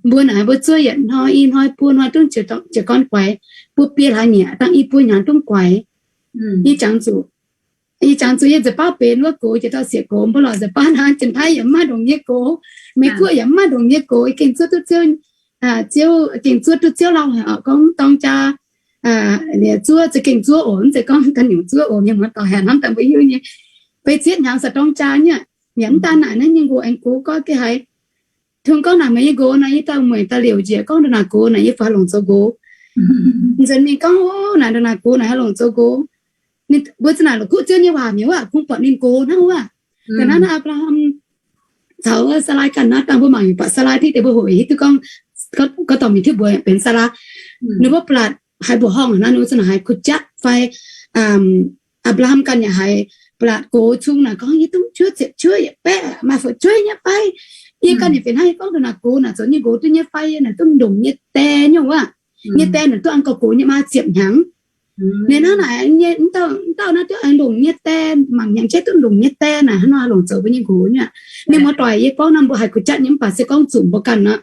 Mbuo naaic mbuo zuov yietc hnoi, i hnoi, buo hnoi, dongh jiez gorn guaix, buo biei hlaax nyieqc dangh i buo hnyangx dongh guaix. Yie jangx zuqc, yie jangx zuqc yie nza'baav benx wuov gox, jiex dauh sieqv gox, mbuo lorz nza'baav naaic, Janx-Taiv yaac mv maaih ndongc nyei gox, Meiv Guoqv yaac mv maaih ndongc nyei gox, yie gengh zuov duqv Ziouv, Ziouv, gengh zuov duqv Ziouv lauh haic oc. Gorngv dorng jaa, zuov za'gengh zuov oc, mv zeiz gorngv ganh nyungc zuov oc, mienh muoz-doic haic hnamv daaih mbuo hiuv nyei. Beiv cietv hnyangx se dorng jaa nyei aqv. Yaac mv daan naaic naaiv nyei nqox aengx gox gorngv ga'haiz. Tungx gorngv naaic meih nyei nqox naaic, yie dauh mueic daaih liouc njiec gorngv ndongc naaic gox naaic, yie fai longc zoux nqox. Nzunc mingh gorngv, o, naaic ndongc naaic gox naaic haih longc zoux nqox. Mbuo za'naaic la'kuqv Ziouv nyei waac mi'aqv, kungx buatc ninh nqox hnangv wuov. Ga'naaiv naaiv Apc^laa^ham caux Saalaa ganh naaiv dangh mbuo mangc yaac buatc Saalaa deix mbuo hoqc hiuv duqv gorngv, gorngv dorh mingh tiuv mbuox benx Saalaa. Ninh mbuo buatc haiz mbuoqc horngh naaiv ninh mbuo za'gengh haiz kuh jatv fai Apc^laa^ham ganh yaac haiz buatc gox cung naaic gorngv, yie dungv juov ziepc juov yietc baeqv maaih fu'jueiv nyei fai? Yie ganh yaac fih hnangv yie gorngv dongh naaic gox naaic zoux nyei nqox duqv nyei fai? Yie naaic dungv ndongc nyei die nyei wuov. Nyei die naaic duqv an gauh gox nyei maa ziepc hnyangx. Ninh hnangv naaic nyei, dauh naaiv duqv ndongc nyei die, mangc hnyangx jeiv duqv ndongc nyei die naaic, hnangv nor longc zoux mbuo nyei nqox nyei. Mienh muoz-doic, yie gorngv naaiv mbuo haiz kuh jatv nyei mv baac se gorngv zuqc mbuo ganh nor,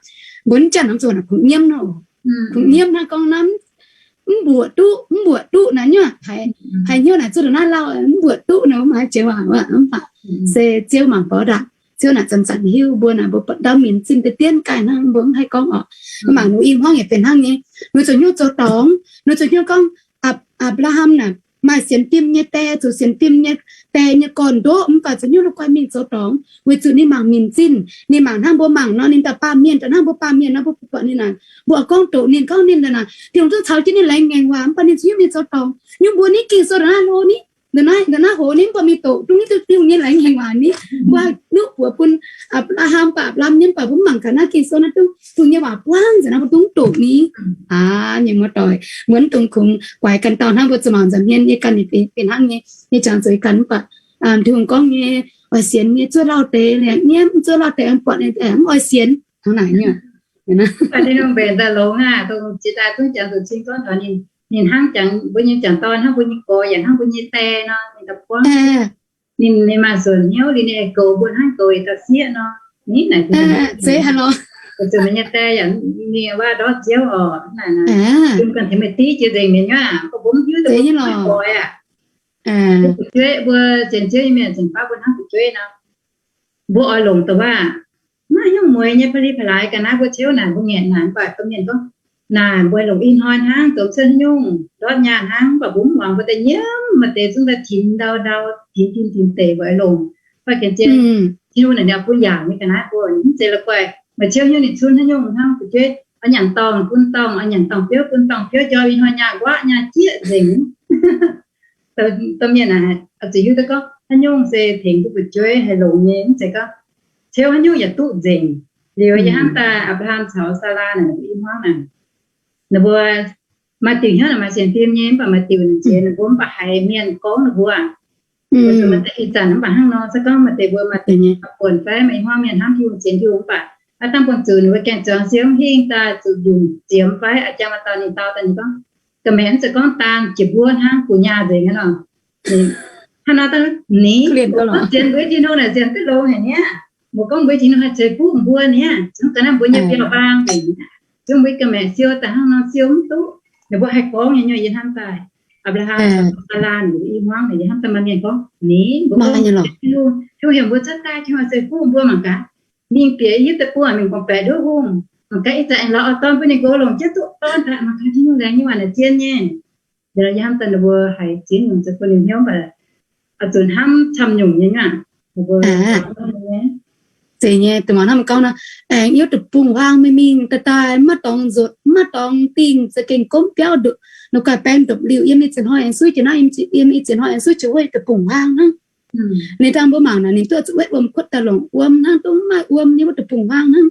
mbuo mv jatv nor zuqc naaic kungx nyiemv nor, kungx nyiemv hnangv gorngv naaiv mv mbuoqc duqv, mv mbuoqc duqv naaic nyuoqc haiz, haiz hnyouv naaic zuqc naaiv lauh mv mbuoqc duqv nor, mv haiz jiex waac mv baac se Ziouv mangc borqv ndaangc. Ziouv naaic zanc-zanc hiuv mbuo naaic, mbuo buatc ndau minc zinh deix dien gaaih hnangv mbuo mv haih gorngv orqc. Mangc nor i hmuangv yaac fih hnangv nyei. Nor zoux hnyouv zoux dorngx, nor zoux hnyouv gorngv Apc, Apc^laa^ham naaic maaih sienx fim nyei die, zoux sienx fim nyei die nyei gorn-ndoqv, mv baac zoux hnyouv la'guaih mingh zoux dorngx weic zuqc ninh mangc minc zinh. Ninh mangc hnangv mbuo mangc nor, ninh daaih baamh mienh daaih hnangv mbuo baamh mienh nor, mbuo buatc ninh naaic, mbuo oix gorngv doqc ninh, gorngv ninh naaic, Tin-Hungh zungv caux jienv ninh laengz ngaengc waac, mv baac ninh zoux hnyouv mingh zoux dorngx. Nyungc mbuo ni ging sou naaiv hlo ni, naaiv, naaiv hoc ni mv baac mingh doqc dongh ni duqv Tin-Hungh nyei laengz ngaengc waac ni. Mbuo haih nuqv buoz bun Apc^laa^ham, baac Apc^laa^ham nyei mv baac mbuo mv mangc gaax naaiv ging sou naaiv dongh Tin-Hungh nyei waac buangv nzengc naaiv, mbuo dungx doqc ni. Aav, mienh muoz-doic, mbuo mv dungx kungx guaix ganh dauh hnangv mbuo zuqc mangc nza'hmien nyei ganh fih hnangv nyei, nyei jangx zuqc ganh mv baac Tin-Hungh gorngv nyei, oix sienx nyei zuov lauh deix liangx nyiemv, zuov lauh deix buatc mv oix sienx hnangv naaic nyei. Ninh mbenc daaih longx aqv, dongh jiex daaih zungv jangx zuqc cing gorngv taux ninh, ninh hnangv jangx mbuo nyei jangx dorn, hnangv mbuo nyei gorx yaac hnangv mbuo nyei die nor, ninh daaih buangv. Ninh, ninh maaih nzunc hnyouv liuz ninh goux mbuo hnangv goux yietc dauh sieqv nor. Ni naaic zeiz haaix nor, weic zuqc meih nyei die yaac mingh waac ndortv Ziouv oc. Naaic, yiem ganh tengx meih div jiex nzengc mienh nyuoqc, mv baac mbuo mv hiuv duqv mbuo mv hiuv duqv gorx aqv. Mbuo fu'jueiv, mbuo sienx Ziouv nyei mienh zinh baav mbuo hnangv fu'jueiv nor, mbuo oix longc dongh waac maiv nyungc mueiz nyei pa'li pa'laaix ga'naaiv mbuo ciouv naaic, mbuo ngaengc naaic mv baac domh mienh gorngv, naaic mbuo longc ih hnoi hnangv, zoux cuotv haaix nyungc ndortv nyaah hnangv, mv baac mbuo mv muangx, mbuo daaih nyiemv maaih deix zungv daaih tinx ndau ndau, tinx fim tinx deic mbuo oix longc. Mv baac gengh zien Tin-Hungh naaic ninh bun yaauc nyei ga'naaiv mbuo, mv zeiz la'guaih maaih ciouv hnyouv ninh cunv haaix nyungc hnangv fu'jueiv, oix nyanc dorngh bun dorngh, oix nyanc dorngh biouv bun dorngh biouv, njormh ih hnoi nyaah nquaqv nyaah jieqv nzengc. Domh mienh naaic oix zuqc hiuv duqv gorngv haaix nyungc se tengx duqv fu'jueiv haih longx nyei, mv zeiz gorngv ciouv haaix nyungc yaac duqv nzengc. Liuz yie hnamv daaih Apc^laa^ham caux Saalaa naaic, ninh mbuo i hmuangv naaic, ninh mbuo maaih diuc hnyouv naaic maaih sienx fim nyei, mv baac maaih diuc nziex ninh mbuo mv baac haiz mienh gorngv ninh mbuo. Ih zanc mv baac hnangv nor, se gorngv maaih deix mbuo maaih deix nyei buonc fai maaih i hmuangv mienh hnamv Tin-Hungh, sienx Tin-Hungh mv baac aav dangh bun zuqc ninh mbuo gaengh zuangx siou mv hingh daaih zuqc yungc ziemx fai a'jang maaih dauh ninh dau daaih ninh gorngv, ga'maeqc mv zeiz gorngv daan jiex mbuov hnangv gu'nyaah nzengc aqv nor. Hnangv nor daaih ni, mbuo sienx mbuo Tin-Hungh naaic sienx duqv longx haic niaa. Mbuo gorngv mbuo Tin-Hungh haih ceix fuqv mbuo niaa, zungv ga'naaiv mbuo nyei biauv-baang nzengc. Zungv mbuo ga'maeqc siou daaih hnangv nor siou mv duqv. Ninh mbuo haih gorngv nyei nyei, yie hnamv daaih Apc^laa^ham caux Saalaa ninh mbuo i hmuangv naaic, yie hnamv daaih maaih mienh gorngv, ni, mbuo gorngv Tin-Hungh, Tin-Hungh heuc mbuo cuotv daaih, Tin-Hungh haih ceix fuqv mbuo mangc gaax. Mingh bieqc yie deic-bung mingh gorngv-baeqc nduov hungh, mangc gaax ih zanc aengx lorz orv-dorn bun ninh nqox longc jienv duqv dorn daaih, mangc gaax Tin-Hungh laengz nyei waac naaic zien nyei. Yie hnamv daaih ninh mbuo haiz ziex nyungc zoux bun ninh hnyouv mv baac oix zuqc hnamv camv nyungc nyei aqv. Zeiz nyei, dongh mangc hnamv gorngv nor, aengx yiem deic-bung-huaang mingh mingh daaih daaih, maiv dorngx nzuotc, maiv dorngx dingh, za'gengh gomv biauv nduqc, nor guaih baeng ndopv-liuh, yiem ih ziex hnoi aengx suiv jiex naaiv, yiem ih ziex hnoi aengx suiv jiex wuov deic-bung-huaang hnangv. Ninh dangh mbuo mangc naaic, ninh duqv zuqc wetv wuom kuotv daaih longc wuom hnangv, dongh maiv wuom nyei wuov deic-bung-huaang hnangv.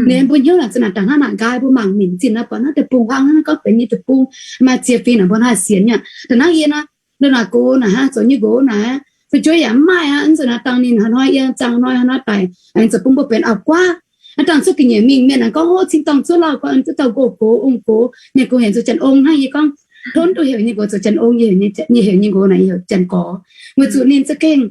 Ninh mbuo hnyouv naaic za'naaic dangh hnangv naaic nqaai, mbuo mangc minc zinh naaic buatc naaiv deic-bung-huaang hnangv, gorngv benx nyei deic-bung, maaih ziex fingx naaic mbuo hnangv sienx nyei. Da'naaiv yie nor, ndongc naaic gox naaic aqv, zoux nyei nqox naaic, fu'jueiv yaac mv maaih aqv. Nzunc naaiv dangh ninh haaix hnoi yie zaangh hnoi haaix hnoi daic, aengx zoux bun mbuo benx auv-guaav. Aav dangh cuotv ga'nyiec mingh mienh aengx gorngv, ov, cing-dorngh zuov lauh gorngv zuov dauh nqox gox, ong gox, mienh kungx heuc zuqc Janx-Ong hnangv. Yie gorngv, tov duqv heuc nyei nqox zoux Janx-Ong, yie heuc nyei nqox naaic yie heuc Janx-Gorx. Weic zuqc ninh za'gengh,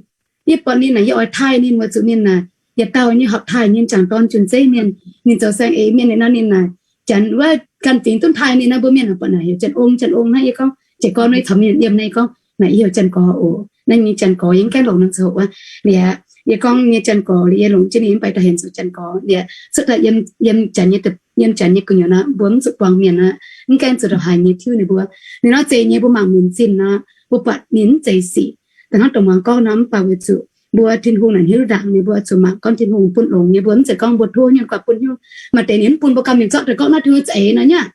yie buatc ninh naaic yie oix taaih ninh, weic zuqc ninh naaic yietc dauh nyei horpc taaih nyei jangc dorn jun-zeiv mienh. Ninh zoux saeng-eix mienh liuz nor ninh naaic, Janx wuov ganh fingx duqv taaih ninh nor, mbuo mienh naaic buatc naaic heuc Janx-Ong, Janx-Ong hnangv. Yie gorngv, Janx-Gorx nor, yie caux mienh yiem naaic yie gorngv, naaic yie heuc Janx-Gorx oc. Naaiv nyei Janx-Gorx yie mv gaengh longc nor zoux wuov. Liuz yie gorngv nyei Janx-Gorx liuz yie longc jienv ninh mv baac daaih heuc zoux Janx-Gorx. Liuz cuotv daaih yiem, yiem Janx nyei, yiem Janx nyei gu'nyuoz nor, mbuo mv zuqc buangh mienh aqv, mv gaengh zuqc taux haaix nyei tiuv ninh mbuo. Ninh nor zeiz nyei, mbuo mangc minc zinh nor, mbuo buatc ninh mv zeiz sic. Da'hnangv dongh muangx gorngv nor, mv baac weic zuqc mbuo Tin-Hungh naaic hnyouv ndaangc nyei, mbuo zuqc mangc gorngv Tin-Hungh bun longx nyei, mbuo mv zeiz gorngv mbuo tov nyungc guaax bun hnyouv. Maaih deix ninh mv bun mbuo ganh mingh zorqv daaih gorngv naaiv Tin-Hungh za'eix nor nyei.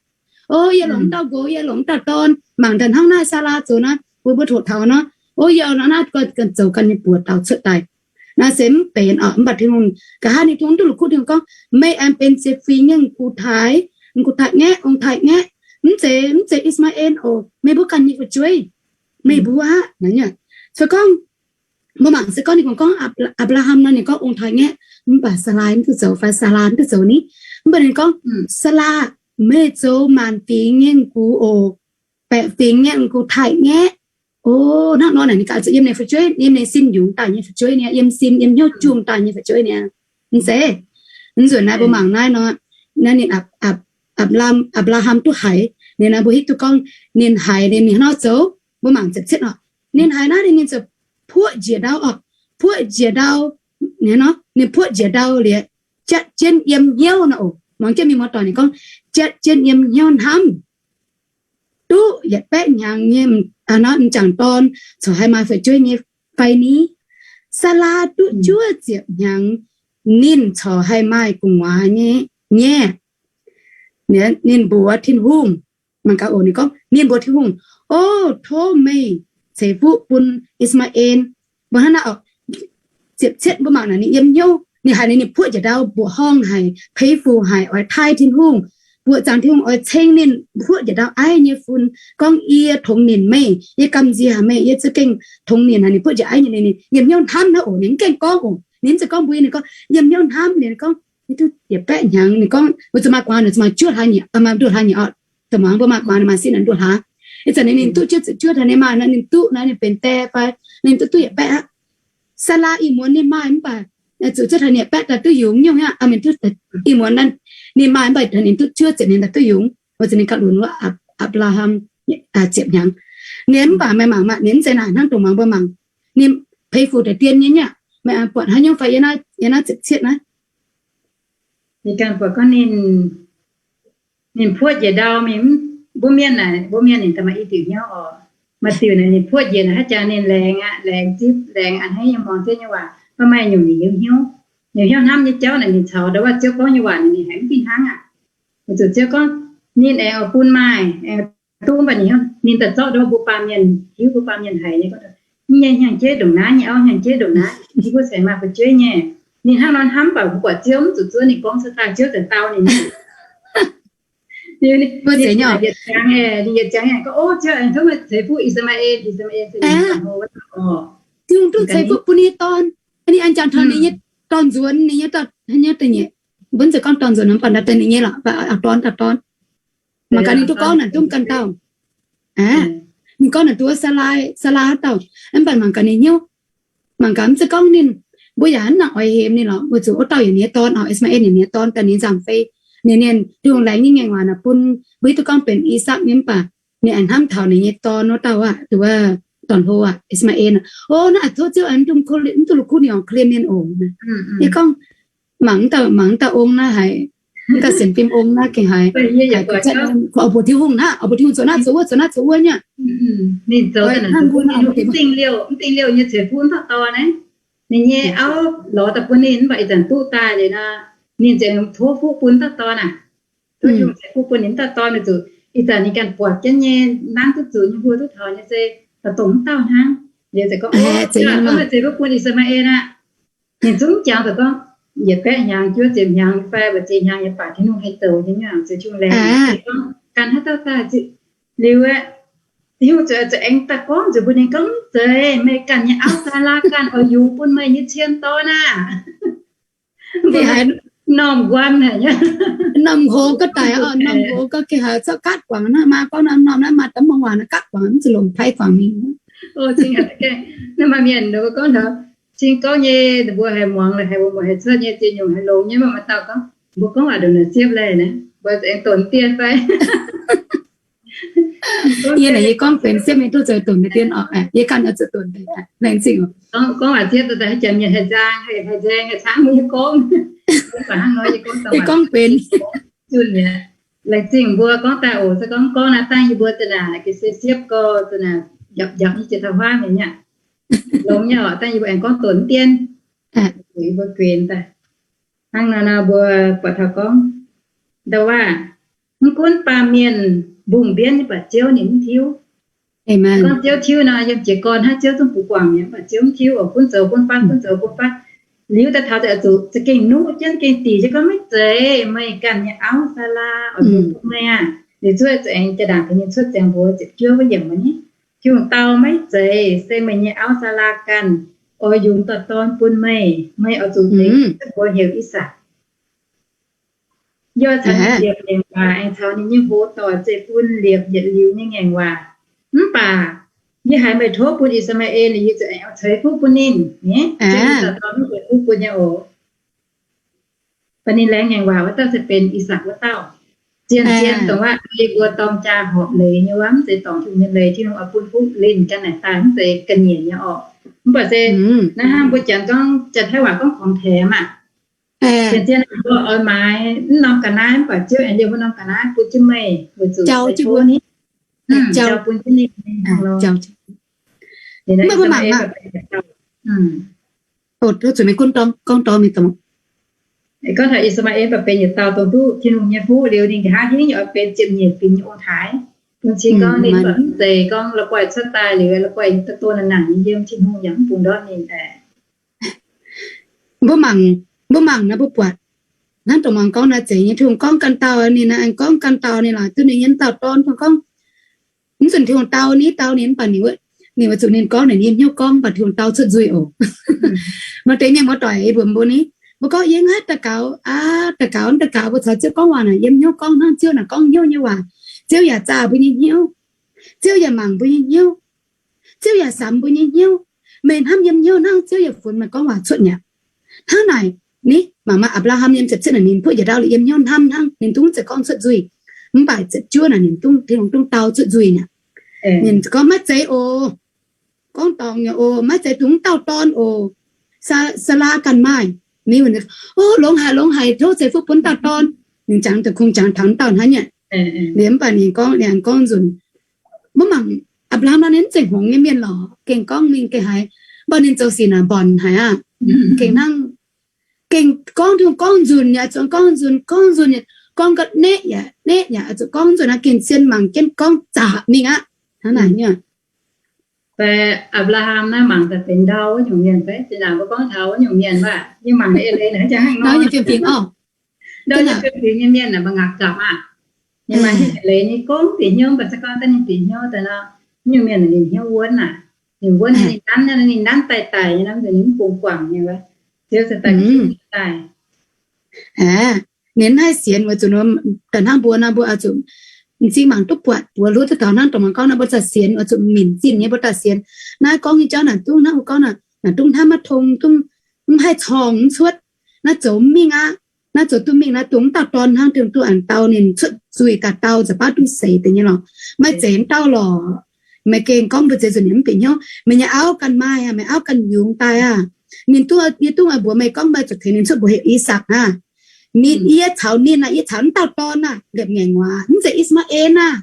O, yie longc dauh nqox, yie longc dauh dorn, mangc daaih hnangv naaiv Saalaa zoux naaiv, mbuo mbuo hoqc taux nor, o, yie naaiv ganh zoux ganh nyei buoz dauh cuotv daaih. Naaiv se mv benx oc. Mv baac Tin-Hungh nqa'haav ninh tungx duqv la'kuqv, Tin-Hungh gorngv, meih aengx benx ziepc fingx nyei m'gux taaix, m'gux taaix-ngaeqv, ong-taaix-ngaeqv. Mv zeiz, mv zeiz I^saa^laa^en oc. Meih mbuo ganh nyei fu'jueiv, meih mbuo aqv. Se gorngv mbuo mangc se gorngv ninh gorngv Apc^laa^ham nor, ninh gorngv ong-taaix-ngaeqv, mv baac Saalai mv duqv zoux fai Saalaa mv duqv zoux ni. Mv baac ninh gorngv, Saalaa, meih zoux maanc fingx nyei m'gux oc, baeqc fingx nyei m'gux taaix-ngaeqv. O, hnangv nor naaic ninh gaax zuqc yiem ninh fu'jueiv, yiem ninh sin yungz daaih nyei fu'jueiv niaa, yiem sin yiem hnyouv jungh daaih nyei fu'jueiv niaa. Mv zeiz, mv nzunc naaiv mbuo mangc naaiv nor, naaiv ninh Apc, Apc, Apc^laa^ham duqv haiz, ninh naaiv mbuo hiuv duqv gorngv ninh haiz ninh, ninh hnangv nor zoux. Mbuo mangc ziepc cietv oc. Ninh haiz naaiv ninh ziouc puoqv njiec ndau oc, puoqv njiec ndau, ninh puoqv njiec ndau liuz, jatv jienv yiem hnyouv nor oc. Muangx jienv mienh muoz-doic ninh gorngv, jatv jienv yiem hnyouv hnamv, duqv yietc baeqv hnyangx nyei m'jangc dorn corc haih maaih fu'jueiv nyei fai ni? Saalaa duqv juov ziepc hnyangx, ninh corc haih maaih gu'nguaaz nyei, nyei. Ninh mbuox Tin-Hungh, mangc gaax oc, ninh gorngv, ninh mbuox Tin-Hungh, O, tov meih ceix fuqv bun I^saa^laa^en. Mbuo hnangv naaiv oc, ziepc cietv mbuo mangc naaic ninh yiem hnyouv, ninh haiz ninh, ninh puoqv njiec ndau mbuoqc horngh haic, peix fuc haic, oix taaih Tin-Hungh, buoqc zaangc Tin-Hungh oix ceng ninh, puoqv njiec ndau aiv nyei fun, gorngv, Yie tongx nimc meih, yie gamh nziex haic meih, yie za'gengh tongx nimc haic. Ninh puoqv njiec aiv nyei, ninh yiem hnyouv hnamv hnangv oc, ninh mv gaengh gorngv oc, ninh mv zeiz gorngv mbuo, ninh gorngv yiem hnyouv hnamv, ninh gorngv, Yie duqv yietc baeqv hnyangx, ninh gorngv, mbuo zuqc maaih gu'nguaaz, zuqc maaih juov hlaax nyieqc, maaih nduoh hlaax nyieqc oc. Dongh muangx mbuo maaih gu'nguaaz, maaih sin nduoh hlaax. Ih zanc ninh, ninh duqv juov ziepc juov taux ninh maaih naaiv, ninh duqv naaiv ninh benx die fai, ninh duqv duqv yietc baeqv aqv. Saalaa ih muonz ninh maaih mv baac zuqc zuov taux yietc baeqv daaih duqv yungz nyungc aqv. Ih muonz ninh maaih mv baac ninh duqv juov ziepc hnyangx daaih duqv yungz, weic zuqc ninh gauh lunx wuov Apc^laa^ham ziepc hnyangx. Ninh mv baac meih mangc maah, ninh mv zeiz naaic hnangv dongh muangx mbuo mangc. Ninh peix fuc deix dien nyei aqv. Meih buatc haaix nyungc fai yiem naaiv ziepc cietv naaiv? Ninh ganh buatc gorngv ninh, ninh puoqv njiec ndau mingh, mbuo mienh naaic, mbuo mienh ninh daaih maaih i diuc hnyouv oc. Maaih diuc naaic ninh puoqv njiec naaic haaix jaax ninh laengz aqv, laengz zipv, laengz a'hneiv nyei muangx Ziouv nyei waac. Mv baac maaih nyungc ninh yiem hnyouv, ninh hnyouv hnamv nyei jauv naaic, ninh caux ndau wuov Ziouv gorngv nyei waac naaic ninh haiz mv fih hnangv aqv. Weic zuqc Ziouv gorngv ninh aengx oix bun maaih, aengx duqv, mv baac ninh, ninh daaih zorqv ndau wuov mbuo baamh mienh hiuv, mbuo baamh mienh haiz nyei gorngv, mv nyei hnyangx-jeiv ndongc naaiv, nyei auv hnyangx-jeiv ndongc naaiv, yie mbuo cingx maaih fu'jueiv nyei. Ninh hnangv nor hnamv, mv baac mbuo buatc Ziouv mv zuqc zuov ninh gorngv, caux daaih Ziouv daaih dau ninh. Ninh yietc jangx aengx, ninh yietc jangx aengx gorngv, O, Ziouv aengx tov meih ceix fuqv I^saa^laa^en, I^saa^laa^en se ninh hlo wuov dauh oc. Tin-Hungh duqv ceix fuqv bun ninh nyei dorn. Ninh aengx jangx taux ninh nyei dorn-nzuonx, ninh nyei dorn, haaix nyungc da'nyeic, mbuo mv zeiz gorngv dorn-nzuonx, mv baac naaiv da'nyeic nyei lorqc, dauh dorn, dauh dorn. Mangc gaax ninh duqv gorngv naaic duqv ganh dauh. Ninh gorngv naaic duqv Saalaa, Saalaa dauh. Mv baac mangc gaax ninh hnyouv, mangc gaax mv zeiz gorngv ninh, mbuo yaac mv nangc oix hemx ninh lorqc, weic zuqc wuov dauh yaac ninh nyei dorn oc, I^saa^laa^en yaac ninh nyei dorn, daaih ninh nzangc fei. Ninh, ninh Tin-Hungh laengz nyei ngaengc waac naaic bun mbuo hiuv duqv gorngv benx I^sakc nyei, mv baac ninh aengx hnamv taux ninh nyei dorn wuov dauh aqv, duqv dorn-hlo aqv, I^saa^laa^en aqv. O, naaiv a'hneiv tov Ziouv aengx mv duqv la'kuqv ninh, orn korv-lienh ninh oc. Yie gorngv mangc, mangc dauh ong naaiv haiz, dauh sienx fim ong naaiv gengh haiz, haiz oix mbuox Tin-Hungh hnangv, oix mbuox Tin-Hungh zoux naaiv zoux wuov, zoux naaiv zoux wuov nyei. Ninh zoux hnangv mv dingh liouh, mv dingh liouh nyei ceix fuqv wuov dauh dorn naaiv. Ninh nyei auv lorz daaih bun ninh, mv baac ih zanc duqv daaih liuz nor, ninh ziouc tov fuqv bun dauh dorn aqv. Tov Tin-Hungh ceix fuqv bun ninh dauh dorn, weic zuqc ih zanc ninh ganh buatc jienv nyei, nanv duqv zuqc nyei, mbuo duqv taux nyei se dongh mv dauh hnangv. Liuz ziouc gorngv, O, ceix fuqv bun I^saa^laa^en aqv. Ninh zungv jangx daaih gorngv, yietc baeqv hnyangx, juov ziepc hnyangx fai mbu'ziex hnyangx yaac baac Tin-Hungh haih zoux nyei, Tin-Hungh laengz. Gorngv ganh haaix dauh daaih liuz aeqv, Tin-Hungh ziouc, ziouc aengx daaih gorngv nzunc mbuox ninh gorngv, Mv zeiz, meih ganh nyei auv Saalaa ganh oix yungz bun meih nyei cien dorn aqv. Haiz normh nquan haic nyei. Normh hngongx ga'daic, normh hngongx ga'daic haiz zorqv gaatv guangc naaiv, maa gorngv norm-norm naaiv, maa daaih mv muangx waac naaiv, gaatv guangc mv zuqc longc pai guangc mingh. Naaiv maaih mienh gorngv taux cing gorngv nyei, mbuo haiz muangx haiz mbuo muoz haiz cuotv nyei, ziex nyungc haiz longx nyei, mv baac maaih dauh gorngv, mbuo gorngv waac ndongc naaic siepv laih naaiv, mbuo aengx donx dien fai? Yie naaic yie gorngv benx siepv mingh duqv zoux donx dien oc. Yie ganh oix zoux donx dien, laengz zingh oc. Gorngv waac siepv daaih haaix jaax mienh haih nzang, haih nzaeng, haih cangv mbuo nyei gorngv. Yie gorngv benx. Zunh mi'aqv. Laengz zingh mbuo gorngv daaih oc. Se gorngv gorngv naaiv dangh yie mbuo za'naaic ga'sie siepv gorx, za'naaic njapc njapc nyei jiex taux huaav mi'aqv. Longx nyei oc, dangh yie mbuo aengx gorngv donx dien, yie mbuo guenx daaih. Hnangv nor nor mbuo buatc taux gorngv, ndau wuov, mv gunv baamh mienh mbungh mbienv nyei, mv baac Ziouv ninh mv tiuv. Gorngv Ziouv tiuv nor, yiem jiez gorn hnangv, Ziouv zungv bungx guangc mi'aqv, mv baac Ziouv mv tiuv oc. Gunv zoux gunv fatv, gunv zoux gunv fatv. Liuz daaih taux zuqc za'gengh nuqv jienv, gengh diqc jienv gorngv, Maiv zeiz, meih ganh nyei auv, Saalaa, oix mbuox bun meih aqv. Liuz zuov aengx jaa-ndaangc tengx ninh cuotv ziangx mbuox ziepc juov wuov yiemc mv ni, Tin-Hungh dau, Maiv zeiz, se meih nyei auv, Saalaa, ganh oix yungz dauh dorn bun meih. Meih oix zuqc deix cuotv mbuox heuc I^sakc. Yie caux ninh liepc ngaengc waac, aengx caux ninh nyei hoz doic zeiv-fun liepc yietc liuz nyei ngaengc waac. Mv baac yie haiz meih tov bun I^saa^maa^en, yie ziouc aengx ceix fuqv bun ninh. Ninh ceix fuqv bun nyei oc. Mv baac ninh laengz ngaengc waac wuov dauh se benx I^sakc wuov dauh. Zien-zien dongh wuov yie mbuo dorng jaa horpc leiz nyei wuov, mv zeiz dorngc Tin-Hungh nyei leiz. Tin-Hungh oix bun fuqv linh ganh naaic daaih, mv zeiz ga'nyiec nyei orqc. Mv baac se naaiv hnangv mbuo Janx gorngv, Janx-Taiv waac gorngv ของแถม maah. Zien-zien mbuo oix maaiz mv norm ga'naaiv, mv baac Ziouv aengx liemh wuov norm ga'naaiv bun jienv meih, weic zuqc jauv bun jienv ninh. Mv baac mangc, gorngv taux I^saa^maa^en baac benx yietc dauh dongh duqv Tin-Hungh nyei fuqv liuz, ninh nqa'haav hingv yaac oix benx ziepc nyeic fingx nyei ong-taaix. Bun cing gorngv ninh mv zeiz gorngv la'guaih cuotv daaih liuz, la'guaih yiem daaih doh naaic nangc nyei yiem, Tin-Hungh yaac mv bungx ndortv ninh. Mbuo mangc, mbuo mangc naaiv mbuo buatc hnangv dongh mangc gorngv naaiv zeiz nyei, Tin-Hungh gorngv ganh dauh ninh, aengx gorngv ganh dauh ninh laaix duqv ninh nyei dauh dorn. Tin-Hungh gorngv, mv zunc Tin-Hungh dau ni, dau ninh mv baac ninh, ninh weic zuqc ninh gorngv naaic, yiem hnyouv gorngv, mv baac Tin-Hungh dau cuotv nzuih oc. Maaih deix mienh muoz-doic mbuox mbuo ni, mbuo gorngv yie mv haih daux gaux aqv, daux gaux, daux gaux, mbuo caux Ziouv gorngv waac naaic yiem hnyouv gorngv hnangv, Ziouv naaic gorngv hnyouv nyei waac. Ziouv yaac zaah mbuo nyei hnyouv. Ziouv yaac mangc mbuo nyei hnyouv. Ziouv yaac samx mbuo nyei hnyouv. Meih hnamv yiem hnyouv hnangv, Ziouv yaac funx meih gorngv waac cuotv mi'aqv. Hnangv naaic, ni mangc maah, Apc^laa^ham yiem ziepc cietv naaic ninh mbuo yietc dauh liuz yiem hnyouv hnamv hnangv, ninh dungx zeiz gorngv cuotv nzuih. Mv baac ziepc juov naaic ninh dungx, Tin-Hungh dungx dau cuotv nzuih mi'aqv. Ninh gorngv, maiv zeiz oc. Gorngv dorngc nyei oc, maiv zeiz dungx dauh dorn oc. Saalaa ganh maaih. Ni, o, longx haic, longx haic, tov ceix fuqv bun dauh dorn. Ninh jangx daaih kungx jangx taux dauh hnangv nyei. Liuz mv baac ninh gorngv, ninh gorngv nzunc, mbuo mangc Apc^laa^ham naaiv ninh mv zeiz hngongx nyei mienh lorqc, gengh gorngv mingh gengh haiz, mv baac ninh zoux sic naaic mbonc haic aqv. Gengh hnangv, gengh gorngv, gorngv nzunc yaac zuqc gorngv nzunc, gorngv nzunc yaac gorngv ga'netv yaac, netv yaac zuqc gorngv nzunc aqv. Gengh zien mangc jienv gorngv zaqc mingh aqv. Hnangv naaic nyei. Fai Apc^laa^ham naaiv mangc daaih benx ndau wuov nyungc mienh fai? Zinh ndaangc mbuo gorngv taux wuov nyungc mienh waac, yie mangc eix leiz naaic, jaa hnangv nor, fiem-fingx orqc. Ndau nyei fiem-fingx nyei mienh naaic, mbuo ngapv gapc maah. Ninh maaih hnyouv leiz nyei gong bieqc hnyouv, mv baac se gorngv daaih ninh bieqc hnyouv daaih nor, nyungc mienh ninh hnyouv wuonv aac. Ninh wuonv, ninh nanv, ninh nanv daaih daic nyei nor, ninh mv bungx guangc nyei wuov. Ziouv se daaih daaih. Ninh mv haih sienx weic zuqc daaih hnangv mbuo nor, mbuo oix zuqc m'zing mangc duqv buatc, mbuo luov duqv taux hnangv dongh mangc gorngv nor, mbuo daaih sienx, oix zuqc minc zinh nyei mbuo daaih sienx. Naaiv gorngv nyei jauv naaic dungv hnangv mbuo gorngv naaic, naaic dungv hnamv maiv tong, dungv mv haih corng mv cuotv. Naaiv zoux mv mingh aqv. Naaiv zoux duqv mingh naaiv dungx dauh dorn hnangv, dungx duqv a'dau ninh cuotv nzuih daaih dau, za'baav dungx seix deix nyei lorqc. Maiv zeiz mv dauh lorqc. Meih gengh gorngv mbuo zeix nzunc ninh mv bieqc hnyouv. Meih nyei auv ganh maaih aqv, meih auv ganh yungz daaih aqv. Ninh duqv, yie dungv oix mbuox meih gorngv meih zuqc tengx ninh cuotv mbuox heuc Isaak aqv. Ninh, yie caux ninh aqv, yie caux mv dauh dorn aqv, liepc ngaengc waac, mv zeiz I^saa^maa^en aqv.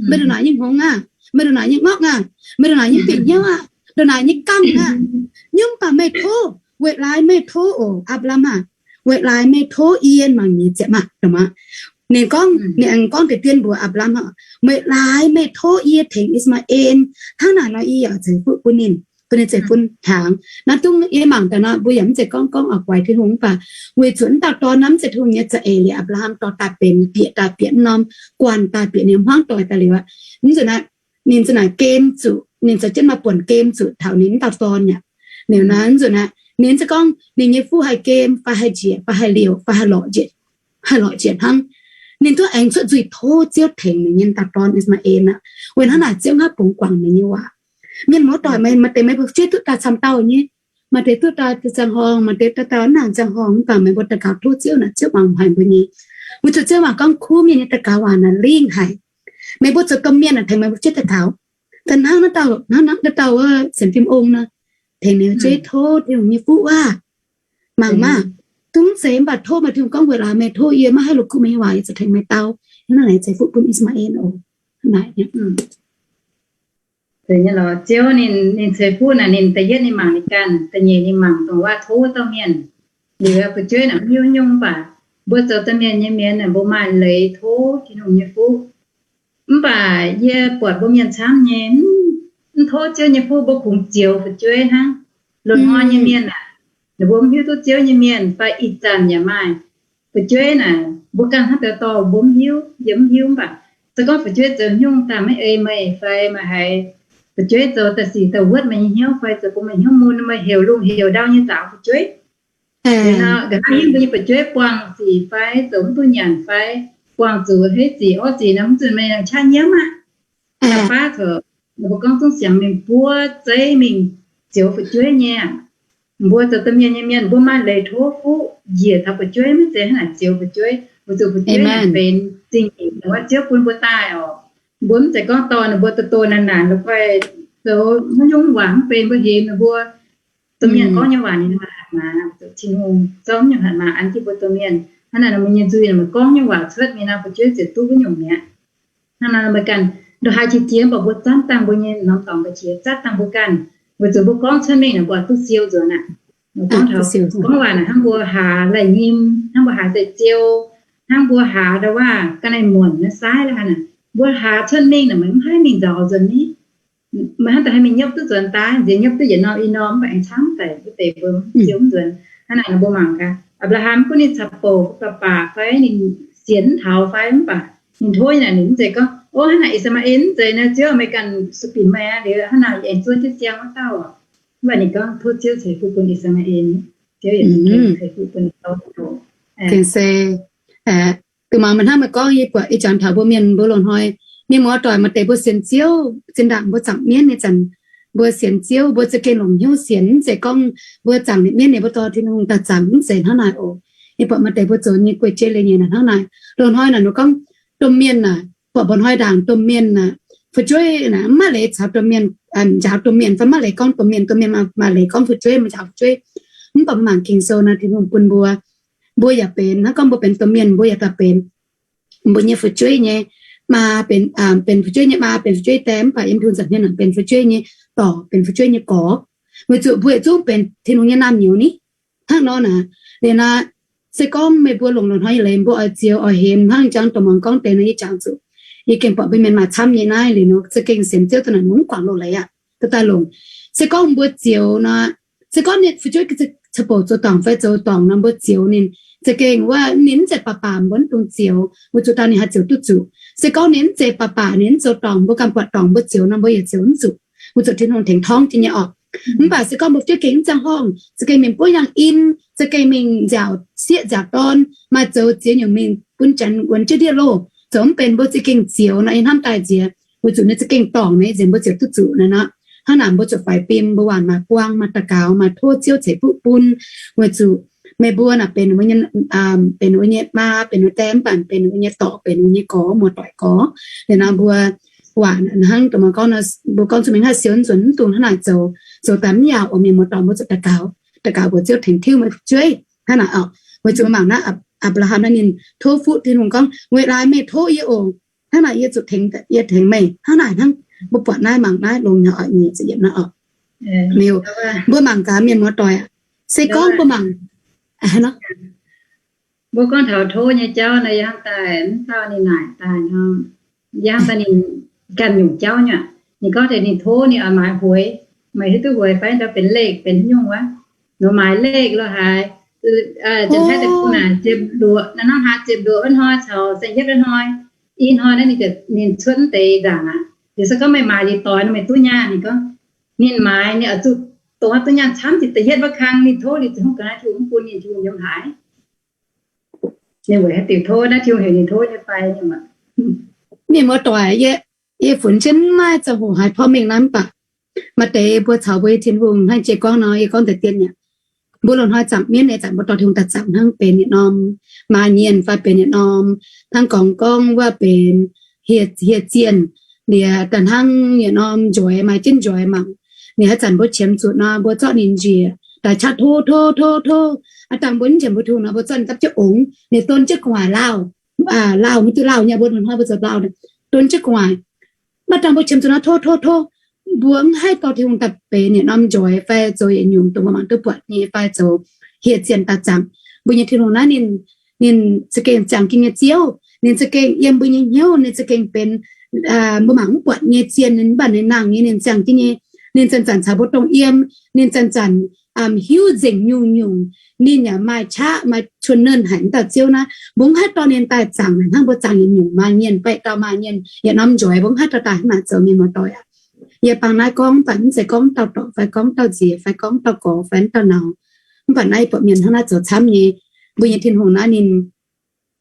Meih ndongc naaic nyei hngongx aqv, meih ndongc naaic nyei ngorqv aqv, meih ndongc naaic nyei bieqc hnyouv aqv, ndongc naaic nyei gangh aqv. Nyungc baac meih tov, weic laaix meih tov oc, Apc^laam aah, weic laaix meih tov yie mangc nyei ziepc maah, dongh maah. Ninh gorngv, ninh aengx gorngv deix dien mbuox Apc^laam, weic laaix meih tov yie tengx I^saa^maa^en hnangv naaic nor, yie yaac ceix fuqv bun ninh, bun ninh ceix fun hnyangx. Naaiv dungv yie mangc daaih nor, mbuo yaac mv zeiz gorngv, gorngv oix guaix Tin-Hungh, mv baac weic zuqc mv dauh dorn naaiv mv zeiz Tin-Hungh nyei za'eix liuz, Apc^laam dorh daaih benx bieqc daaih bieqc norm guanh daaih bieqc ninh hmuangv doic daaih liuz aqv. Mv nzunc naaiv, ninh nzunc naaiv gem zuqc, ninh zoux jienv maaih buonc gem zuqc taux ninh mv dauh dorn aqv. Liuz naaiv nzunc naaiv, ninh mv zeiz gorngv ninh nyei fuqv haih gem fai haih njiec fai haih liouc fai haih lorqc njiec, haih lorqc njiec hnangv. Ninh duqv aengx cuotv nzuih tov Ziouv tengx ninh nyei dauh dorn I^saa^maa^en aqv. Weic hnangv naaic Ziouv hnangv bungx guangc ninh nyei waac. Mienh muoz-doic, maaih deix meih mbuo fu'jueiv duqv daaih camv dauh nyei, maaih deix duqv daaih ziangh horngh, maaih deix daaih daaih nangc ziangh horngh, mv baac meih mbuo daux gaux tov Ziouv naaic, Ziouv mangc haic mbuo nyei. Weic zuqc Ziouv waac gorngv kuv mienh nyei daux gaux waac naaic lingh haic. Meih mbuo zoux domh mienh aah, tengx meih mbuo fu'jueiv daux gaux. Daaih hnangv naaiv dauh, hnangv naaiv dauh wuov sienx fim ong nor, tengx ninh fu'jueiv tov Tin-Hungh nyei fuqv waac. Mangc maah, dungv zeiz mv baac tov maaih Tin-Hungh gorngv, weic laaix meih tov yie, maiv haih la'kuqv meih nyei waac, yie zuqc tengx meih dau. Hnangv naaic ceix fuqv bun I^saa^maa^en oc. Ziouv ninh, ninh ceix fuqv naaic, ninh da'yietv ninh mangc ninh ganh, da'nyeic ninh mangc dongh waac tov wuov dauh mienh. Liuz fu'jueiv naaic mv hiuv nyungc, mv baac mbuo zoux domh mienh nyei mienh aah, mbuo maaih leiz tov Tin-Hungh nyei fuqv. Mv baac yie buatc mbuo mienh camv nyei, mv tov Ziouv nyei fuqv, mbuo kungx zioux fu'jueiv hnangv. Loz-hnoi nyei mienh aah, Ninh mbuo mv hiuv duqv Ziouv nyei mienh fai ih zanc yaac maaih fu'jueiv naaic, mbuo ganh hnangv deix dorh mbuo mv hiuv, yie mv hiuv mv baac se gorngv fu'jueiv zoux nyungc daaih maiv ei meih fai meih haiz fu'jueiv zoux daaih sic daaih wuotv meih nyei hnyouv fai zoux bun meih hnyouv mun, meih heuc lungh heuc ndau nyei zaux fu'jueiv. Nqa'haav hingv mbuo nyei fu'jueiv buangh sic fai zoux mv duqv nyanc fai buangh zuqc heiv zic orv zic nor, mv zuqc meih qaqv nyiemv aqv. Baav coc, mbuo gorngv zungv siangx mingh buov zeiv mingh zioux fu'jueiv nyei aqv. Mbuo zoux domh mienh nyei mienh, mbuo maaih leiz tov fuqv njiec taux fu'jueiv, maiv zeiz hnangv naaic zioux fu'jueiv. Mbuo zuqc fu'jueiv naaic benx zingh nyeic, Ziouv bun mbuo daaih oc. Mbuo mv zeiz gorngv dorh ninh mbuo doh doh naanc naanc la'guaih zoux maiv nyungc waac mv benx, mbuo hemx ninh mbuo. Domh mienh gorngv nyei waac ninh mbuo hatc maaz, zoux Tin-Hungh zorqv nyungc hatc maaz an jienv mbuo domh mienh. Hnangv naaic nor mbuo nyei nzuih naaic, meih gorngv nyungc waac cuotv mingh nor, fu'jueiv ziouc duqv wuov nyungc mi'aqv. Hnangv naaic nor meih ganh ndongc haaix qiex jiez mv baac mbuo zatv dangh mbuo nyei norm dorngx ga'qiex, zatv dangh mbuo ganh, weic zuqc mbuo gorngv cuotv mingh naaic mbuo duqv siou nzuonx aqv. Mbuo gorngv taux gorngv waac naaic hnangv mbuo haaz laih nyim, hnangv mbuo haaz deix ziou, hnangv mbuo haaz ndau waac ga'naaiv muonc naaiv saaiv la'haaix naaic, mbuo haaz cuotv mingh naaic meih mv haih mingh nzaaux nzuonx ni. Meih hnangv daaih haih mingh nyopv duqv nzuonx daaih, nziex nyopv duqv yietc norm i norm mv baac aengx camv daic wuov deix mbuo siou mv nzuonx. Hnangv naaic nor mbuo mangc gaax, Apc^laa^ham gunv ninh caux bouc ba'baac fai ninh sienx mv taux fai mv baac ninh tov nyei naaic, ninh mv zeiz gorngv, O, hnangv naaic I^saa^laa^en mv zeiz nor, Ziouv, meih ganh sueih binc meih aqv. Liuz hnangv naaic aengx zuov jienv siang wuov dauh oc. Mv baac ninh gorngv tov Ziouv ceix fuqv bun I^saa^laa^en, Ziouv yaac ceix fuqv bun ninh. Gengh se, duqv mangc meih hnangv meih gorngv, yie buatc ih zanc taux mbuo mienh mbuo loz-hnoi, mienh muoz-doic maaih deix mbuo sienx Ziouv zinh ndaangc mbuo zaangc mienv nyei zanc, mbuo sienx Ziouv mbuo za'gengh longc hnyouv sienx, mv zeiz gorngv mbuo zaangc mienv ninh mbuo dorh Tin-Hungh daaih zaangc, mv zeiz hnangv naaic oc. Yie buatc maaih deix mbuo zoux nyei guei jiex leiz nyei naaic hnangv naaic. Loz-hnoi naaic ninh gorngv domh mienh naaic, buatc mba'hnoi ndaangc domh mienh naaic, fu'jueiv naaic mv maaih leiz caux domh mienh, njaaux domh mienh fai mv maaih leiz gorngv domh mienh, domh mienh maaih leiz gorngv fu'jueiv, mv njaaux fu'jueiv. Mv baac mbuo mangc Ging-Sou naaic, Tin-Hungh bun mbuo, mbuo yaac benx hnangv gorngv mbuo benx domh mienh, mbuo yaac daaih benx mbuo nyei fu'jueiv nyei maa, benx, benx fu'jueiv nyei maa, benx fu'jueiv die, mv baac yiem Tin-Hungh nza'hmien naaic benx fu'jueiv nyei dorc, benx fu'jueiv nyei gorx. Weic zuqc mbuo yietc zungv benx Tin-Hungh nyei naamh nyouz ni. Hnangv nor naaic, liuz naaic, se gorngv meih mbuo longc loz-hnoi nyei leiz mbuo oix zioux oix hemx hnangv jangx dongh muangx gorngv deix nor, yie jangx zuqc yie gengh buatc mbuo mienh maaih camv nyei naaiv liuz nor, za'gengh sienx Ziouv daaih naaic mv guangc loz-leiz aqv. Daaih daaih longc, se gorngv mbuo zioux nor, se gorngv ninh fu'jueiv caux bouc zoux dorngc fai zoux dorngc nor, mbuo zioux ninh za'gengh wuov ninh mv zeiz baac baac mbuo mv dungx zioux, weic zuqc daaih ninh haih zioux duqv zuqc. Se gorngv ninh mv zeiz baac baac ninh mv zoux dorngc, mbuo ganh buatc dorngc mbuo zioux nor, mbuo yaac zioux mv zuqc, weic zuqc Tin-Hungh tengx torngv jienv nyei orqc. Mv baac se gorngv mbuo fu'jueiv gengh mv ziangh horngh, za'gengh mingh buov yangh in, za'gengh mingh nziaauc sieqv nziaauc dorn, maaih zoux ziex nyungc mingh bun janx wuonx jienv ndiev loh, zoux mv benx, mbuo za'gengh zioux nor, yie hnamv daaih nziex, weic zuqc ninh za'gengh dorngc nyei, nziex mbuo zioux duqv zuqc naaic nor. Hnangv naaic mbuo zuqc faix fim, mbuo waanc maaih buang, maaih daux gaux, maaih tov Ziouv ceix fuqv bun, weic zuqc meih mbuo naaic benx mbuo nyei, benx mbuo nyei maa, benx mbuo die, mv baac benx mbuo nyei dorc, benx mbuo nyei gorx, muoz-doic gorx. Liuz nor mbuo waanc hnangv dongh mbuo gorngv, mbuo gorngv zuqc mingh haih siou nzunc mv dungx hnangv naaic zoux, zoux daaih mv yaauc, oix mienh muoz-doic mbuo zuqc daux gaux, daux gaux mbuox Ziouv tengx tiuv meih fu'jueiv hnangv naaic oc. Weic zuqc mbuo mangc naaiv Apc^laa^ham naaiv ninh tov fuqv Tin-Hungh gorngv, Weic laaix meih tov yie oc, hnangv naaic yie zuqc tengx, yie tengx meih. Hnangv naaic hnangv mbuo buatc naaiv, mangc naaiv, longc nyei oix nyei ziepc yietc naaiv oc. Liuz mbuo mangc gaax mienh muoz-doic aac, se gorngv mbuo mangc Mbuo gorngv taux tov nyei jauv nor, yie hnamv daaih mv dauh ninh naaic daaih nor, yie hnamv daaih ninh ganh nyungc jauv nyei. Ninh gorngv deix ninh tov ninh oix maaiz hueix, meih hiuv duqv hueix fai ndau benx เลข benx haaix nyungc wuov, nor maaiz เลข lo haaix, janx-taiv deic-bung naaic ziepc luoqc, naaiv hnangv haaix ziepc luoqc wuov hnoi caux saeng-yietv wuov hnoi, i hnoi naaiv ninh cuotv deix nzaangc aqv. Liuz se gorngv meih maaiz liuz doix nor meih duqv nyaanh. Ninh gorngv ninh maaiz ninh oix zuqc dongh duqv nyaanh camv ziepc da'yietv wuov kang, ninh tov liuz ziouc hungh ga'naaiv Tin-Hungh mv bun ninh, Tin-Hungh yiem haaix. Ninh weic haaix diuc tov naaiv, Tin-Hungh heuc ninh tov nyei fai? Mienh muoz-doic, yie funx jienv maiv ziangh hoc haiz porv mengh naaiv mv baac maaih deix mbuo caux mbuo nyei Tin-Hungh hnangv jiex gorngv nor, yie gorngv deix dien yaac, mbuo loz-hnoi zaangc mienv nyei zanc mbuo dorh Tin-Hungh daaih zaangc hnangv benx yietc norm maa nyienh fai benx yietc norm hnangv gorngv gorngv wuov benx hieh zienh, liuz daaih hnangv yietc norm njoix, maaih jienv njoix mangc. Ninh haaix zanc mbuo qiemx zuqc nor, mbuo zorqv ninh njiec daaih qaqv tov tov tov tov. Aav dangh mbuo mv qiemx mbuo Tin-Hungh nor, mbuo zorqv ninh dapv jienv ongx, ninh don jienv gu'nguaaic lauh, lauh, mv duqv lauh nyei, mbuo loz-hnoi mbuo zoux lauh, don jienv gu'nguaaic. Maaih dangh mbuo qiemx zuqc nor tov tov tov, mbuo mv haih dorh Tin-Hungh daaih benx yietc norm njoix fai zoux yietc nyungc dongh mbuo mangc duqv buatc nyei fai zoux hieh zienh daaih zaangc. Mbuo nyei Tin-Hungh naaiv ninh, ninh za'gengh ziangh jienv nyei Ziouv, ninh za'gengh yiem mbuo nyei hnyouv, ninh za'gengh benx mbuo mangc mv buatc nyei zienh, ninh mv baac ninh nangh nyei, ninh ziangh jienv nyei, Ninh zanc-zanc caux mbuo dongh yiem, ninh zanc-zanc hiuv nzengc nyungc-nyungc. Ninh yaac maaih qaqv maaih cuonx nernh haic wuov dauh Ziouv naaiv. Mbuo mv haih dorh ninh daaih zaangc naaic hnangv mbuo zaangc yietc nyungc maaih mienh, baeqc dauh maaih mienh yietc norm njoix, mbuo mv haih dorh daaih hnangv naaic zoux, mienh muoz-doic aac. Yie bangc naaiv gorngv mv baac mv zeiz gorngv dauh dorngc fai gorngv dauh nziex fai gorngv dauh gorx fai mv dauh naux. Mv baac naaiv yie buatc mienh hnangv naaiv zoux camv nyei. Mbuo nyei Tin-Hungh naaiv ninh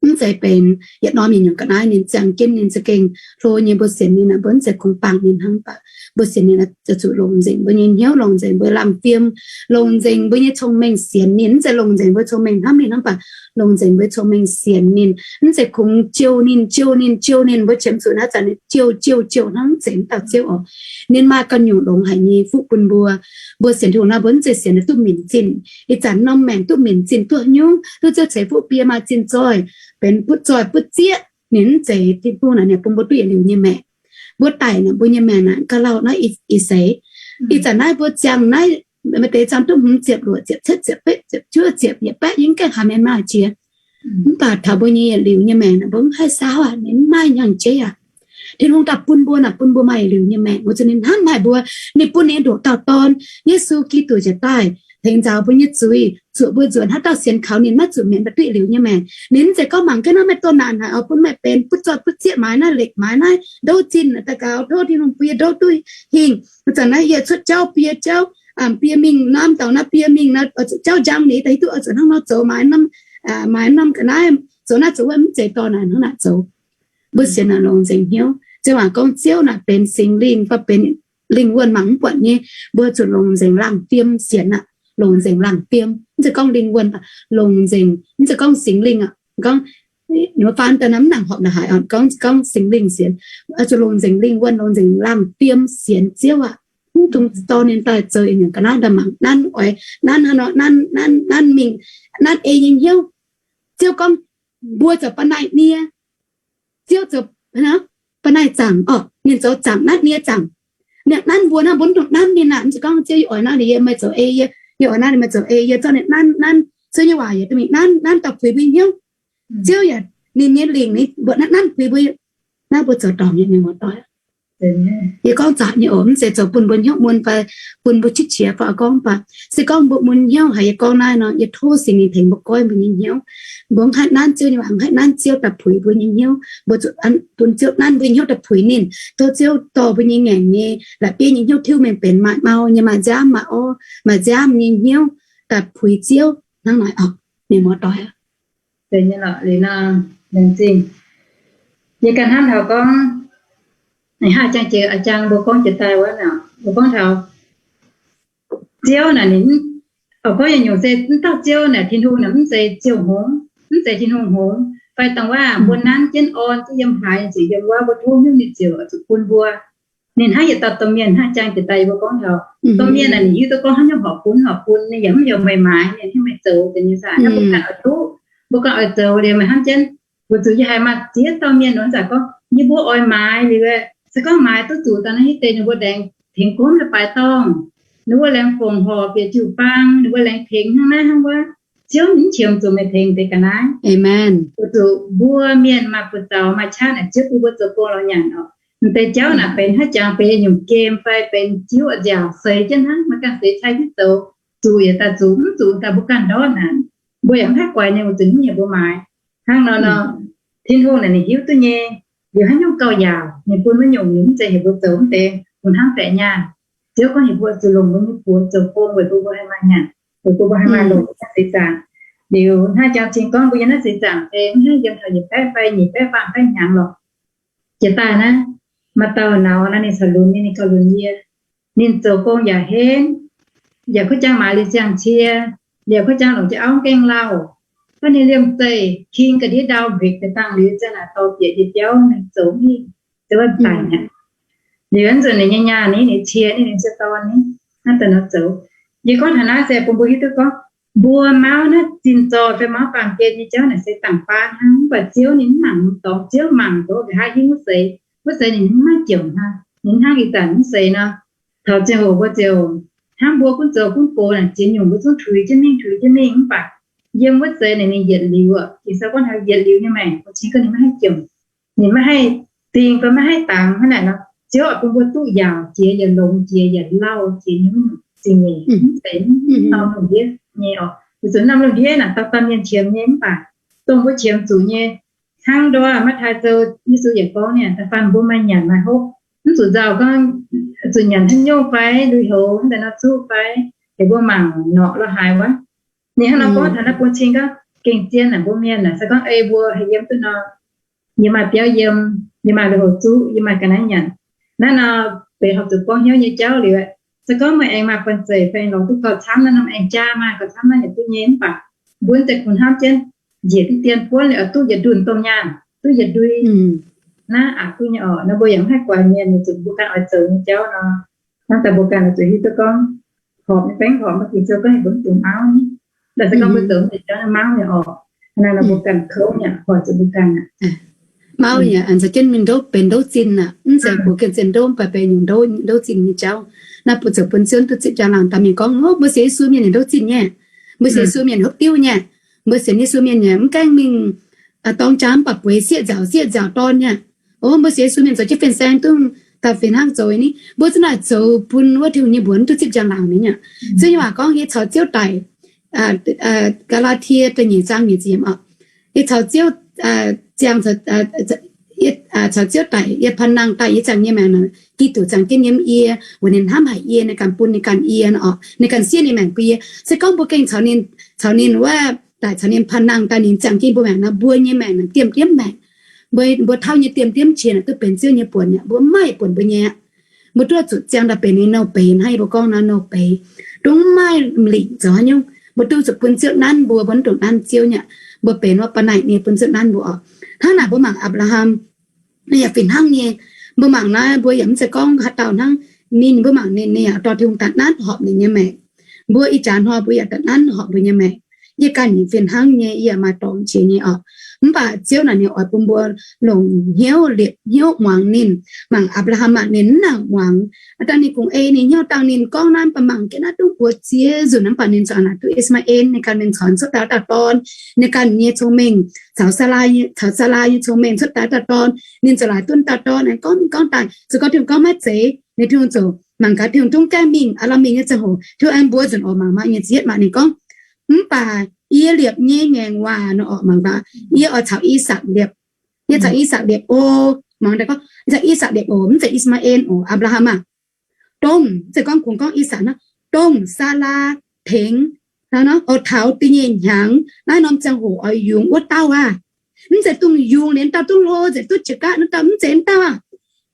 mv zeiz benx yietc norm yietc nyungc ga'naaiv, ninh ziangh jienv ninh za'gengh hlo nyei. Mbuo sienx ninh aeqv, mbuo mv zeiz kungx bangc ninh hnangv, mv baac mbuo sienx ninh zuqc longc nzengc mbuo nyei hnyouv, longc nzengc mbuo lamh fiem, longc nzengc mbuo nyei cong-mengh sienx ninh. Mv zeiz longc nzengc mbuo cong-mengh hnamv ninh hnangv, mv baac longc nzengc mbuo cong-mengh sienx ninh. Mv zeiz kungx jouh ninh, jouh ninh, jouh ninh, mbuo qiemx zuqc naaiv zanc ninh jouh, jouh, jouh hnangv, mv zeiz wuov dauh Ziouv oc. Ninh maaih ganh nyungc longx haic nyei fuqv bun mbuo. Mbuo sienx Tin-Hungh naaiv, mbuo mv zeiz sienx duqv minc zinh. Ih zanc norm maengc duqv minc zinh duqv nyungc, duqv Ziouv ceix fuqv bie maaih zinh zoih, benx butv zoih butv zieqv. Ninh mv zeiz, Tin-Hungh naaic ninh bun mbuo duqv yietc liuz nyei maengc. Mbuo daic naaic, mbuo nyei maengc naaic ga'lauh naaiv ih seix. Ih zanc naaiv mbuo ziangh naaiv, maaih deix ziangh duqv hmz ziepc, luoqc ziepc, cietv ziepc, betv ziepc, juov ziepc, yietc baeqv yiem gaengh haaix mienh maaih jiex. Mv baac taux mbuo nyei yietc liuz nyei maengc naaic, mbuo mv haih saauv aqv, ninh mv maaih hnyangx-jeiv aqv. Tin-Hungh daaih bun mbuo naaic, bun mbuo maaih yietc liuz nyei maengc, weic zuqc ninh hnamv haic mbuo. Ninh bun ninh ndoqc dauh Dorn, Yesu Giduc, njiec daaih tengx nzaaux mbuo nyei zuiz, zuoqc mbuo nzuonx haaix dauh sienx kaux ninh maiv zuqc mietc, mv baac duqv yietc liuz nyei maengc. Ninh mv zeiz gorngv mangc gaax naaiv meih dorh naanc haic oc, bun meih benx butv zoih butv zieqv maaiz naaiv, lekc maaiz naaiv, ndouv zinh daaih gaux, tov Tin-Hungh bun yie ndouv duqv hingh. Wuov zanc naaiv yie cuotv jauv, bie jauv, bie mingh norm dauh naaiv, bie mingh naaiv, oix zuqc jauv njang nix daaih hiuv duqv oix zuqc hnangv nor zoux, maaiz norm, maaiz norm ga'naaiv, zoux naaiv zoux wuov, mv zeiz dorh naanc hnangv naaic zoux. Mbuo sienx naaic longc nzengc hnyouv. Ziouv waac gorngv Ziouv naaic benx Singx Lingh fai benx lingh wuonh mangc mv buatc nyei. Mbuo zuqc longc nzengc laangh fiem sienx aqv. Longc nzengc laangh fiem, mv zeiz gorngv lingh wuonh, longc nzengc, mv zeiz gorngv Singx Lingh aqv. Gorngv mbuo faan daaih naaiv mv nangc horpc naaic haaix, gorngv, gorngv Singx Lingh sienx. Zuqc longc nzengc lingh wuonh, longc nzengc laangh fiem sienx Ziouv aqv. Mv dungx dorh ninh daaih zoux yietc nyungc ga'naaiv daaih mangc nanv, oix nanv haaix nor, nanv, nanv, nanv mingh, nanv ei nyei hnyouv. Ziouv gorngv, mbuo zoux ba'naaiv nie, Ziouv zoux ba'naaiv zaangc orqc, ninh zoux zaangc, nanv nie zaangc. Ninh nanv mbuo naaiv, mbuo mv dungx nanv ninh aqv. Mv zeiz gorngv Ziouv, yie oix nanv ninh, yie meih zoux ei, yie, yie oix nanv ninh, meih zoux ei, yie zorqv ninh nanv, nanv. Ziouv nyei waac yaac duqv mingh nanv, nanv daaih puix mbuo hnyouv. Ziouv yaac ninh nyei lingc, ninh mbuo nanv, nanv puix mbuo. Naaiv mbuo zoux dorngc nyei, mienh muoz-doic. Yie gorngv zaqc nyei oc, mv zeiz zoux bun mbuo hnyouv mun fai bun mbuo qiex jiez fai gorngv baac se gorngv mbuo mun hnyouv haiz yie gorngv naaiv nor, yie tov Singx Lingh tengx mbuo goiv mbuo nyei hnyouv. Mbuo mv haih nanv Ziouv nyei waac, mv haih nanv Ziouv daaih puix mbuo nyei hnyouv. Mbuo zuqc bun Ziouv nanv mbuo nyei hnyouv daaih puix ninh. Tov Ziouv dorh mbuo nyei ngaengc nyei la'bieiv nyei hnyouv tiuv mengh benx maaih mau nyei, maaih nziaamv, maaih orv, maaih nziaamv nyei hnyouv daaih puix Ziouv hnangv naaic oc, mienh muoz-doic. Liuz nor, laengz zingh. Yie ganh hnamv taux gorngv, hnangv jang jiex a'jang mbuo gorngv jiex daaih wuov, mbuo gorngv taux Ziouv naaic ninh, oix gorngv nyungc-nyungc se mv dauh Ziouv naaic, Tin-Hungh naaic mv zeiz ziouc hngongx, mv zeiz Tin-Hungh hngongx, fai dangh wuov mbuo nanv jienv orn duqv yiem haaix, ninh ziouc yiem wuov, mbuo tov haaix nyungc ninh ziouc zuqc bun mbuo. Ninh hnangv yietc dauh domh mienh hnangv jang jiex daaih yie mbuo gorngv taux domh mienh naaic, ninh hiuv duqv gorngv haaix nyungc horpc bun horpc bun, ninh yaac mv heuc meih maaiz, ninh heuc meih zoux deix nyei saah. Naaiv mbuo ganh oix duqv, mbuo ganh oix zoux liuz meih hnamv jienv, weic zuqc yie haiz maaih ziex dauh mienh nor zanc gorngv yie mbuo oix maaiz liuz, se gorngv maaiz duqv zuqc daaih naaiv hitv deix ninh mbuo laengz tengx gomv la'baaiv dorngh, ninh mbuo laengz fongc horc bieqc jiu-baang, ninh mbuo laengz tengx hnangv naaiv hnangv wuov. Ziouv mv qiemx zuqc meih tengx deix ga'naaiv. Weic zuqc mbuo mienh maaih buoz-zaux maaih qaqv naaic, Ziouv bun mbuo zoux gong lorz nyanc oc. M'deix jauv naaic benx hnangv jangx benx nyungc game fai benx jiuv nziaauc seix jienv hnangv, maiv ganh seix cai jienv zoux, zuqc yaac daaih zuqc, mv zuqc daaih mbuo ganh ndortv naaic. Mbuo yaac mv haih guaix ninh weic zuqc hnyouv heuc mbuo maaiz. Hnangv nor nor, Tin-Hungh naaic ninh hiuv duqv nyei, liuz haaix nyungc gauh yaauc ninh bun wuov nyungc, ninh mv zeiz heuc mbuo zoux mv deix, bun hnamv baeqc nyaanh. Ziouv gorngv heuc mbuo zuqc longc mbuo nyei buoz zoux gong weic bun mbuo haih maaih nyanc, weic bun mbuo haih maaih longc naaiv seix zaangc. Liuz hnangv jang cing gorngv mbuo yiem naaiv seix zaangc se mv haih yiem taux yietc baeqv fai nyic baeqv faam baeqv hnyangx lorqc. Jiex daaih naaiv, maaih dauh nauz naaiv ninh caux lunx nyei, ninh gauh lunx yie. Ninh zoux gong yaac henv, yaac kuv jang maaiz liuz ziangh cie, yaac kuv jang longc jienv auv gaengh lauh. Hnangv ninh liemh zeih king ga'ndiev ndau mbeix deix dangh liuz ziangh naaic dorh bieqc ndie-biauv mingh zoux mingh, se wuov daic aqv. Liuz nzunc ninh nyei nyaah ni, ninh cie ni, ninh cie dorn ni, hnangv daaih nor zoux. Yie gorngv taux naaiv se bun mbuo hiuv duqv gorngv, mbuo mauv naaiv zinh zorc fai mauv baamh gen nyei jauv naaic se dangh baav hnangv, mv baac Ziouv ninh mv mangc dorngx. Ziouv mangc dongh nqa'haav hingv wuov seix, wuov seix ninh mv maaih jomc hnangv, ninh hnangv ih zanc wuov seix nor. Taux ziangh hoc mbuo ziouc hnangv mbuo gunv zoux gunv gox naaic, ziex nyungc mbuo zungv tuix jienv mingh, tuix jienv mingh, mv baac yiem wuov seix naaic ninh yietc liuz aqv. Ging-Sou gorngv taux yietc liuz nyei maengc, cingx gorngv ninh maiv haih jomc, ninh maiv haih dingh fai maiv haih dangx hnangv naaic nor. Ziouv oix bun mbuo duqv yaauc jiex yietc longx jiex yietc lauh jiex nyungc zingh nyeic, mv zeiz norm lungh ndiev nyei oc. Weic zuqc norm lungh ndiev naaic dauh dauh mienh qiemx nyei mv baac dongh mbuo qiemx zuqc nyei. Hnangv ndortv Matv^taai Sou Yesu yaac gorngv niaa, da'faanh mbuo maaih nyanc maaih hopv, mv zuqc nzauh gorngv zuqc nyanc haaix nyungc fai lui-houx hnangv daaih nor zuqv fai, heuc mbuo mangc norqc lorz haaix wuov. Ninh hnangv nor gorngv taux naaiv bun cing gorngv gengh zien naaic mbuo mienh naaic se gorngv ei mbuo haih yiem duqv nor, yie maaih biauv yiem, yie maaih lui-houx zuqv, yie maaih ga'naaiv nyanc. Naaiv nor benx horpc zuqc gorngv hnyouv nyei jauv liuz, se gorngv meih aengx maaih banh zeic fai aengx lorz duqv gauh camv naaiv norm aengx jaa maaih gauh camv naaiv yaac duqv nyei mv baac mbuo mv zeiz kungx hnamv jienv njiec duqv dien buonv liuz oix duqv yietc ndunh domh nyaanh, duqv yietc ndui. Naaiv aqc duqv nyei oc. Nor mbuo yaac mv haih guaix mienh weic zuqc mbuo ganh oix zoux nyei jauv nor, hnangv daaih mbuo ganh oix zuqc hiuv duqv gorngv horpc nyei baengv horpc, mbuo Ging-Sou gorngv mbuo mv dungx mauv ni. Daaih se gorngv mbuo zoux nyei jauv mauv nyei oc. Naaiv nor mbuo ganh kouv nyei, hoic zuqc mbuo ganh aqv. Mauv yaac aengx za'gengh mingh ndouv benx ndouv zinh aqv. Mv zeiz gox gengh zien ndouv, mv baac benx nyungc ndouv, ndouv zinh nyei jauv. Naaiv bun zoux bun Ziouv duqv zipv njang-laangc daaih mingh gorngv, mbuo sienx Yesu mienh yaac ndouv zinh nyei. Mbuo sienx Yesu mienh hopv diuv nyei. Mbuo sienx Yesu mienh yaac mv gaengh mingh dorng jaa mv baac bueix sieqv nziaauc sieqv nziaauc dorn nyei. O, mbuo sienx Yesu mienh zoux jienv fin-saeng dongh daaih fih hnangv zoux ni. Mbuo zungv naaic zoux bun wuov Tin-Hungh nyei mbuox duqv zipv njang-laangc nyei. Zungv nyei waac gorngv yie caux Ziouv daic, Gaa^laa^tie da'nyeic zaang nyic ziepc yiemc oc. Yie caux Ziouv ziangh, caux Ziouv daic, yie panh nangh daaih yie ziangh nyei maengc nor, Giduc ziangh jienv yiem yie, weic ninh hnamv haic yie, ninh ganh bun ninh ganh yie nor oc, ninh ganh siev ninh maengc bun yie. Se gorngv mbuo gengh caux ninh, caux ninh wuov daic, caux ninh panh nangh daaih ninh ziangh jienv mbuo maengc nor, mbuo nyei maengc naaic diemv diemv maengc. Mbuo, mbuo tauv nyei diemv diemv qiex naaic duqv benx Ziouv nyei buonc aqv. Mbuo mv maaih buonc mbuo nyei aqv. Mbuo duqv zuqc ziangh daaih benx ninh nouh beix, hnangv yie mbuo gorngv nor, nouh beix, dongh mv maaih lingc zoux haaix nyungc. Mbuo duqv zuqc bun Ziouv nanv mbuo, mbuo mv dungx nanv Ziouv nyei aqv. Mbuo benx wuov ba'naic nie bun Ziouv nanv mbuo oc. Hnangv naaic mbuo mangc Apc^laa^ham, ninh yaac fih hnangv nyei. Mbuo mangc naaiv mbuo yaac mv zeiz gorngv haaix dauh hnangv. Ninh, mbuo mangc ninh, ninh yaac dorh Tin-Hungh daaih nanv horpc ninh nyei maengc. Mbuo ih jaax hnoi mbuo yaac daaih nanv horpc mbuo nyei maengc. Yie ganh nyei fih hnangv nyei, yie maaih dorngx qiex nyei oc. Mv baac Ziouv naaic ninh oix bun mbuo longc hnyouv liepc hnyouv muangx ninh. Mangc Apc^laa^ham aac, ninh mv nangc muangx. Dangh ninh kungx ei ninh hnyouv dangh ninh gorngv naaiv, mv baac mangc gaax naaiv dongh mbuox ziex nzunc, mv baac ninh ziouc naaic duqv I^saa^maa^en, ninh ganh mingh corc cuotv daaih wuov dauh dorn. Ninh ganh nyei cong-mengh caux Saalaa, caux Saalaa nyei cong-mengh cuotv daaih wuov dauh dorn. Ninh ziouc laaix duqv wuov dauh dorn aengx gorngv mingh gorngv daaih, zoux gau Tin-Hungh gorngv maiv zeiz. Ninh Tin-Hungh ziouc mangc gaax Tin-Hungh dongv gaengh mingh, aav lamh mingh nyei ziangh hoc, Tin-Hungh aengx mbuox nzunc oc. Mangc maah, nyic ziepc yietv maah, ninh gorngv, mv baac yie liepc nyei ngaengc waac nor oc, mangc gaax, yie oix caux I^sakc liepc. Yie caux I^sakc liepc oc. Mangc daaih gorngv caux I^sakc liepc oc, mv zeiz I^saa^maa^en oc, Apc^laa^ham aah. Dongh, mv zeiz gorngv kungx gorngv I^sakc hnangv, dongh Saalaa tengx, oix taux da'nyeic hnyangx naaiv norm ziangh hoc oix yungz wuov dauh aqv. Mv zeiz dongh yungz liuz dauh duqv hlo nzengc duqv qiex gaav naaiv dauh, mv zeiz wuov dauh aqv.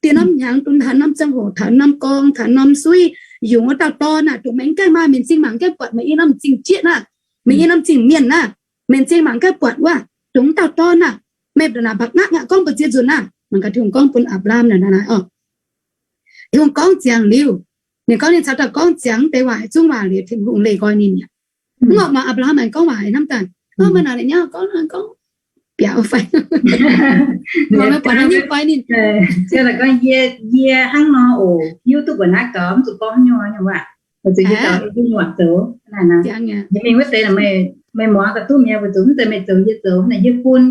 Da'nyeic norm hnyangx, dongh taux norm ziangh hoc, taux norm gorngv, taux norm suiv, yungz wuov dauh dorn aah, dongh meih mv gaengh maaih, meih m'zing mangc gaengh buatc meih i norm m'zing jieqv naah, meih i norm m'zing mienh naah, meih m'zing mangc gaengh buatc wuov, dongh wuov dauh dorn aah. Meih mbuo naaic mba'naqv aqv, gorngv mbu'ziex nzunc naah, mangc gaax Tin-Hungh gorngv bun Apc^laa^ham naaic naaic oc. Tin-Hungh gorngv ziangx liuz, ninh gorngv ninh caux dauh gorngv ziangx deix waac, zungv waac liuz Tin-Hungh leih nqoi ninh aqv. Mv baac Apc^laa^ham aengx gorngv waac hnamv daaih, gorngv meih naaic ninh nyauv gorngv, gorngv biaux fai, meih buatc hnangv nyei fai ninh. Gorngv yie, yie hnangv nor oc, hiuv duqv mbuoqc naaiv gaux, mv zuqc gorngv haaix nyungc waac, weic zuqc yie gaux yie nyei waac zoux. Mingh wuov deix meih muangx daaih duqv mi'aqv, weic zuqc mv zeiz meih zoux yie zoux, naaic yie bun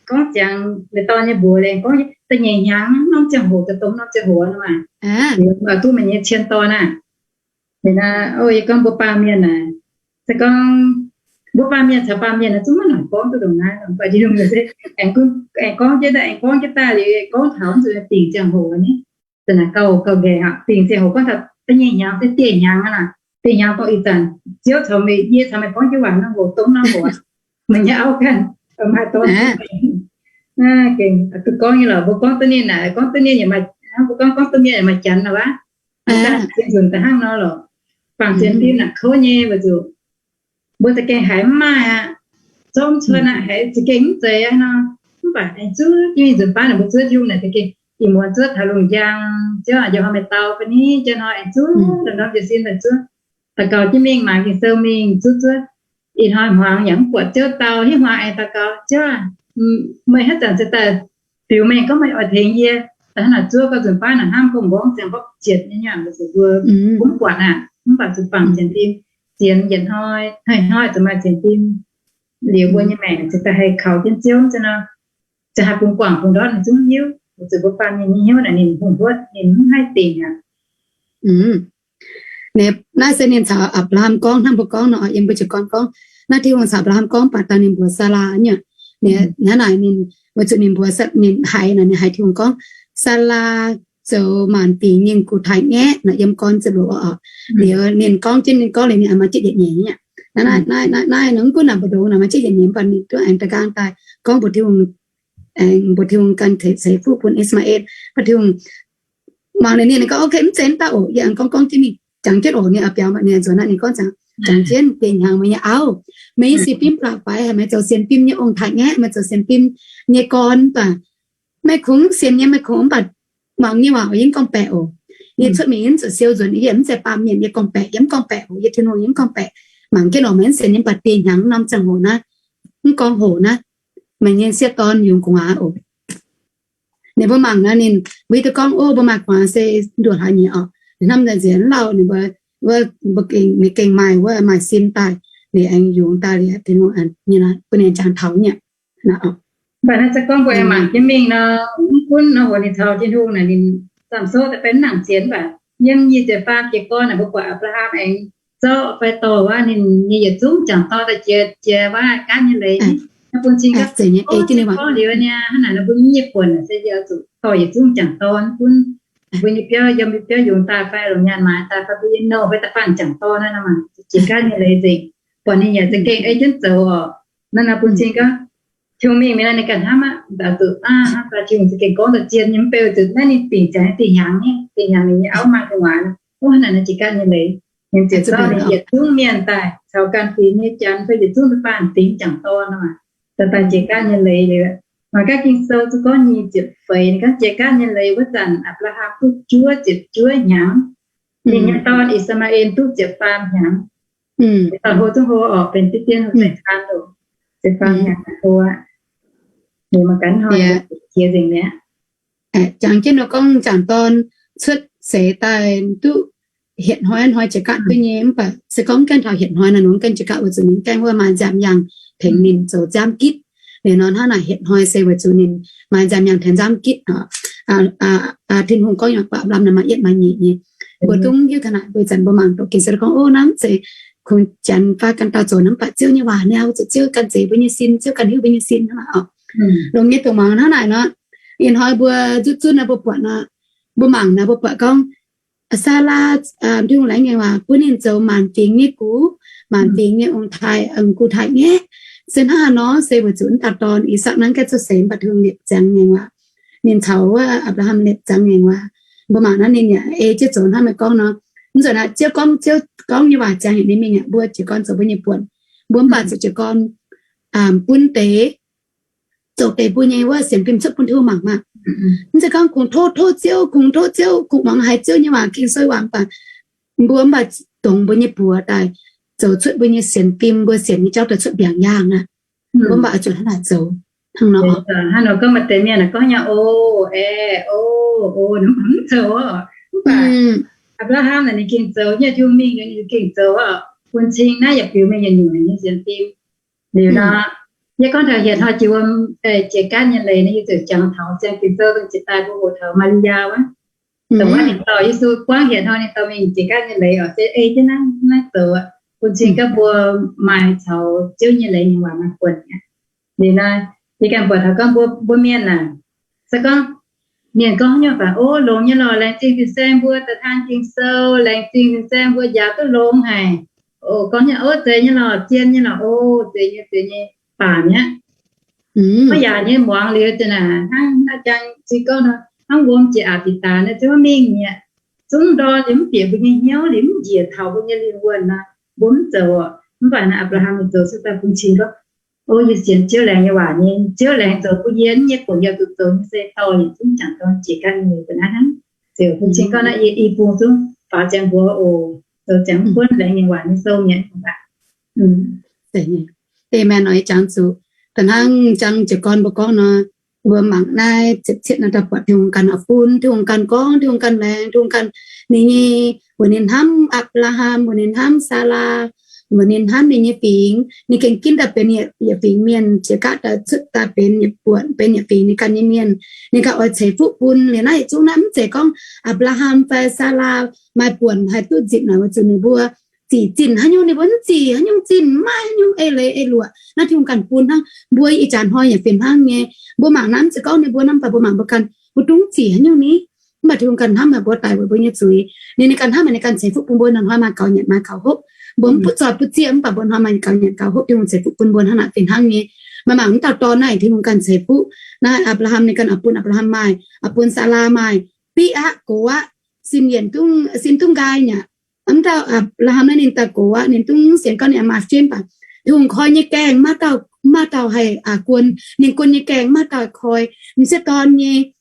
gorngv ziangx meih dorn nyei mbuox leiz gorngv da'nyeic hnyangx norm ziangh hoc, da'dongx norm ziangh hoc nor maah. Duqv meih nyei cien dorn aah. Liuz naaiv, o, yie gorngv mbuo baamh mienh naaic, se gorngv mbuo baamh mienh caux baamh mienh naaic zungv maiv nangc gorngv duqv ndongc naaiv, mv baac Tin-Hungh se aengx gorngv jienv daaih, aengx gorngv jienv daaih liuz, gorngv taux zuqc dingc ziangh hoc ni, za'naaic gauh, gauh ngaengc aqv. Dingc ziangh hoc gorngv taux da'nyeic hnyangx se dieh hnyangx aqv. Dieh hnyangx gorngv ih zanc Ziouv caux meih, yie caux meih gorngv jienv waac norm hoc, dongh norm hoc, meih nyei auv ganh maaih dorn. Gengh duqv gorngv nyei lorqc. Mbuo gorngv duqv ninh naaic, gorngv duqv ninh yaac maaih, mbuo gorngv, gorngv duqv mienh yaac maaih janx lorqc aqv. Mbuo ganh zien nzunc da'hnangv nor lorqc. Bangc sienx fim naaic kouv nyei weic zuqc mbuo za'gengh haiz mv maaih aqv. Zorqv mv cuotv aqv, haiz za'gengh mv zeiz aqv nor. Mv baac aengx zuov jienv mingh nzunc baav naaic, mbuo zuov Tin-Hungh naaic za'gengh ih muonz zuov taux lungh njang, Ziouv aac, njang hnoi meih dau fai ni, njang hnoi aengx zuov, ndorm-ndorm jiez sin daaih zuov. Daux gaux jienv mingh, mangc Ging-Sou mingh, zuov zuov. Ih hnoi hmuangx yaac mv buatc Ziouv dau, hnangv hmuangx aengx daux gaux, Ziouv aac, meih haaix zanc se daaih biux mengh gorngv meih oix tengx yie? Da'hnangv naaic zuov gau nzunc baav naaic hnamv gorngv m'nqorngv ziangh hopv zietc nyei nyaanh, weic zuqc mbuo mv buatc aqv. Mv baac zuqc bangc sienx fim, sienx yietc hnoi, hnoi-hnoi zuqc maaih sienx fim, liuz mbuo nyei maengc ziouc daaih haih kaux jienv Ziouv, ziouc haih bungx guangc bungx ndortv ninh zungv hiuv. zuqc mbuo baamh mienh nyei hnyouv naaic ninh hungh huotv, ninh mv haih dingc aqv. Naaiv se ninh caux Apc^laa^ham gorngv, hnangv mbuo gorngv nor, yiem mbuo jiez gorn gorngv, naaiv Tin-Hungh caux Apc^laa^ham gorngv baac daaih ninh mbuox Saalaa nyei, hnangv naaic ninh, weic zuqc ninh mbuox, ninh haiz naaic, ninh haiz Tin-Hungh gorngv, Saalaa zoux maanc dingc nyei gux taaix-ngaeqv naaic yiem gorn ziepc luoqc oc. Liuz ninh gorngv jienv, ninh gorngv liuz ninh maaih jienv yietc nyeic nyei. Naaiv, naaiv, naaiv, naaiv nor mv gunv naaic mbu'ndongx naaic maaih jienv yietc nyeic, mv baac ninh duqv aengx da'nqaang daaih gorngv mbuox Tin-Hungh, mbuox Tin-Hungh gan ceix fuqv bun I^saa^laa^en. Mv baac Tin-Hungh mangc liuz ninh gorngv, Ok, mv zeiz naaiv dauh oc. Yie aengx gorngv, gorngv jienv mingh, jangx jienv oc. Ninh a'biaux mbuox ninh nzuonx naaiv, ninh gorngv, Jangx jienv, dingc hnyangx meih nyei auv, meih nyei sienx fim baac fai haiz meih zoux sienx fim nyei ong-taaix-ngaeqv, meih zoux sienx fim nyei gorn, mv baac meih kungx sienx nyei, meih kungx mv baac muangx nyei waac yie mv gorngv-baeqc oc. Yie cuotv mingh mv zuqc siou nzuonx, yie mv zeiz baamh mienh, yie gorngv-baeqc, yie mv gorngv-baeqc oc. Yie Tin-Hungh yie mv gorngv-baeqc. Mangc jienv oc, meih mv sienx nyei mv baac dingh hnyangx norm ziangh hoc naaiv, mv gorngv hoc naaiv, meih nyei sieqv dorn yungz gu'nguaaz oc. Ninh mbuo mangc naaiv ninh, mbuo hiuv duqv gorngv, Ov, mbuo maaih gu'nguaaz se nduoh hlaax nyieqc oc. Ninh hnamv nzengc, nziex mv lauh ninh mbuo, ninh gengh maaih wuov maaih sin daaih, ninh aengx yungz daaih liuz Tin-Hungh bun ninh jangx taux nyei. Mv baac naaiv se gorngv mbuo aengx mangc jienv mingh nor, mv gunv nor, hoc ninh caux Tin-Hungh naaic ninh samh souv daaih benx nangc sienx, mv baac yiem yie ziepc faam jiez gorn naaic mbuo buatc Apc^laa^ham aengx zorqv fai dorh wuov ninh nyei yietc zungv jangc dorn daaih jiex, jiex wuov gaatv nyei leiz. Naaiv bun cing gorngv, Ov, se gorngv liuz niaa, hnangv naaic nor mbuo nyei buonc naaic se yie oix zuqc dorh yietc zungv jangc dorn gunv mbuo nyei biauv, yiem mbuo biauv yungz daaih fai longc nyaanh maaiz daaih fai mbuo nyei nouh fai da'faanh jangc dorn naaiv nor, jiex gaatv nyei leiz nzengc. Buatc ninh yaac za'gengh ei jienv zoux oc. Naaiv nor bun cing gorngv, Tin-Hungh mingh mi'aqv, ninh ganh hnamv aqv, zuqc hnamv daaih Tin-Hungh za'gengh gorngv daaih zien nyei, mv baac zuqc naaiv ninh dingc jaax dingh hnyangx nyei, dingh hnyangx ninh nyei auv maaih gu'nguaaz. Ov, hnangv naaic nor jiex gaatv nyei leiz, ninh ziouc zorqv ninh yietc zungv mienh daaih caux ganh fingx nyei janx fai yietc zungv da'faanh fingx jangc dorn nor, daaih daaih jiex gaatv nyei leiz liuz. Mangc gaax Ging-Sou zuqc gorngv nyic ziepc feix, ninh gorngv jiex gaatv nyei leiz wuov zanc Apc^laa^ham duqv juov ziepc juov hnyangx, ninh nyei dorn I^saa^maa^en duqv ziepc faam hnyangx. Daaih hlo zungv hlo oc, benx diqv dien hlo zeiv kaan loh, ziepc faam hnyangx hlo aqv. Ninh mangc gaax hnoi jiex nzengc mi'aqv. Jangx jienv nor gorngv jangc dorn cuotv seix daaih duqv hietc hnoi hnoi jiex gaatv duqv nyei, mv baac se gorngv gaengh taux hietc hnoi naaic, ninh gaengh jiex gaatv weic zuqc ninh gaengh wuov maaih nziaamv-yangh tengx ninh zoux nziaamv-gitv. Liuz nor hnangv naaic hietc hnoi se weic zuqc ninh maaih nziaamv-yangh tengx nziaamv-gitv oc. Tin-Hungh gorngv yaac baac lamh naaic maaih yietv maaih nyeic nyei. Mbuo zungv hiuv taux naaic, mbuo ih zanc mbuo mangc doqc Ging-Sou gorngv, Ov, hnamv zeiz kungx janx fai ganh dauh zoux hnamv baac Ziouv nyei waac niaa, zuqc Ziouv ganh zeix mbuo nyei sin, Ziouv ganh hiuv mbuo nyei sin hnangv naaic oc. Longx nyei dongh muangx hnangv naaic nor, ih hnoi mbuo zutv zunv naaiv mbuo buatc nor, mbuo mangc naaic mbuo buatc gorngv, Saalaa, Tin-Hungh laengz ngaengc waac bun ninh zoux maanc fingx nyei gux, maanc fingx nyei ong-taaix, ong-gux taaix-ngaeqv. Se hnangv haaix nor? Se weic zuqc wuov dauh dorn I^sakc naaiv gaengh cuotv seix mv baac Tin-Hungh liepc ziangx ngaengc waac. Ninh caux wuov Apc^laa^ham liepc ziangx ngaengc waac. Mbuo mangc naaiv ninh yaac ei jienv zoux hnangv meih gorngv nor. Mv nzunc naaiv Ziouv gorngv, Ziouv gorngv nyei waac ziangx heuc ninh mingh yaac mbuo jiez gorn zoux mbuo nyei buonc. Mbuo mv baac zuqc jiez gorn bun deix, zoux deix mbuo nyei wuov sienx fim cuotv bun Tin-Hungh mangc maah. Mv zeiz gorngv kungx tov tov Ziouv, kungx tov Ziouv, kungx muangx haiz Ziouv nyei waac, Ging-Sou waac mv baac mbuo mv baac dongz mbuo nyei buoz daaih zoux cuotv mbuo nyei sienx fim, mbuo sienx nyei jauv daaih cuotv mbiaangx yaangh aqv. Mbuo mv baac zuqc hnangv naaic zoux hnangv nor. Hnangv nor gorngv maaih deix mienh gorngv nyei, O, aeqv, o, o, mv zoux. Mv baac Apc^laa^ham naaic ninh gengh zoux, nyei Tin-Hungh mingh ninh gengh zoux oc. Bun cing naaiv yaac biux mingh yietc nyungc nyei sienx fim. Liuz nor, yie gorngv taux hietc hnoi jiex wuom, jiex gaatv nyei leiz nor, yie ziouc jangx taux Ziouv Ging-Sou dongh jiex daaih mbuo hoqc taux Maa^li^yaa wuov. Dongh wuov ninh dorh Yesu buangv hietc hnoi ninh dorh mingh jiex gaatv nyei leiz oc, se ei jienv naaiv, naaiv zoux, bun cing gorngv mbuo maaih caux Ziouv nyei leiz nyei waac maaih buonc aqv. Liuz nor, yie ganh buatc taux gorngv mbuo, mbuo mienh aac, se gorngv mienh gorngv nyei baac, O, longx nyei lorqc, laengz zingh fin-saeng mbuo daaih taan Ging-Sou, laengz zingh fin-saeng mbuo njaaux duqv longx haic. O, gorngv nyei, O, zeiz nyei lorqc, zien nyei lorqc, o, zeiz nyei, zeiz nyei, baac mi'aqv. Mv yaac nyei muangx liuz ziouc naaic hnangv naaiv jang zinh gorngv nor, hnangv wuom jiex aqc bieqc daaix nor, ziouc mingh mi'aqv. Zungv ndorm liuz mv bieqc mbuo nyei hnyouv, liuz mv njiec taux mbuo nyei lingh wuonh nor, mbuo mv zoux oc. Mv baac naaiv Apc^laa^ham ninh zoux cuotv daaih bun cing gorngv, O, yie sienx Ziouv laengz nyei waac nyei. Ziouv laengz zoux bun yie, yie nyei gong yie zuqc zoux nyei se dorh yietc zungv jangc dorn jiex gaatv nyei leiz ga'naaiv hnangv. Ziouc bun cing gorngv naaiv yie i bung zungv faaux ziangx mbuox oc, zoux ziangx mv gunv laengz nyei waac nyei sou mi'aqv. Amen. Oix jangx zuqc da'hnangv jang jiez gorn mbuo gorngv nor, mbuo mangc naaiv ziepc cietv naaiv daaih buatc Tin-Hungh ganh fun, Tin-Hungh ganh gorngv, Tin-Hungh ganh laengz, Tin-Hungh ganh, ninh nyei, mbuox ninh hnamv Apc^laa^ham, mbuox ninh hnamv Saalaa, Mbuox ninh hnamv ninh nyei fingx, ninh gengh ginv daaih benx yietc fingx mienh, jiex gaav daaih cuotv daaih benx yietc buonc, benx yietc fingx ninh ganh nyei mienh. Ninh ganh oix ceix fuqv bun. Liuz naaiv yietc zungv naaiv mv zeiz gorngv Apc^laa^ham fai Saalaa maaih buonc haih duqv nzipc naaic, weic zuqc ninh mbuo zic zinh haaix nyungc, ninh mbuo mv zic haaix nyungc zinh, maiv haaix nyungc eix leiz eix luoqc, naaiv Tin-Hungh ganh bun hnangv. Mbuo ih jaax hnoi yaac fih hnangv nyei. Mbuo mangc naaiv mv zeiz gorngv ninh mbuo hnamv, mv baac mbuo mangc mbuo ganh mbuo dungv zic haic nyungc ni. Mv baac Tin-Hungh ganh hnamv haic mbuo, daic weic mbuo nyei zuiz. Ninh, ninh ganh hnamv haic, ninh ganh ceix fuqv bun mbuo, hnoi-hnoi maaih gaux nyanc maaih gaux hopv. Mbuo mv butv zoih butv zieqv, mv baac mbuo hnoi maaih gaux nyanc gaux hopv, Tin-Hungh ceix fuqv bun mbuo hnangv naaic fih hnangv nyei. Meih mangc mv dauh dorn naaiv, Tin-Hungh ganh ceix fuqv. Naaiv Apc^laa^ham ninh ganh oix bun Apc^laa^ham maaih, oix bun Saalaa maaih, biqv aqv, gox aqv, sin yienc dungv, sin dungv nqaai nyei aqv. Mv dauh Apc^laa^ham naaiv ninh daaih gox aqv, ninh dungv sienx gorngv ninh maaih fim baac Tin-Hungh koi nyei gaengh, maaih dauh, maaih dauh haih guon, ninh guon nyei gaengh maaih dauh koi. M'sieqv dorn nyei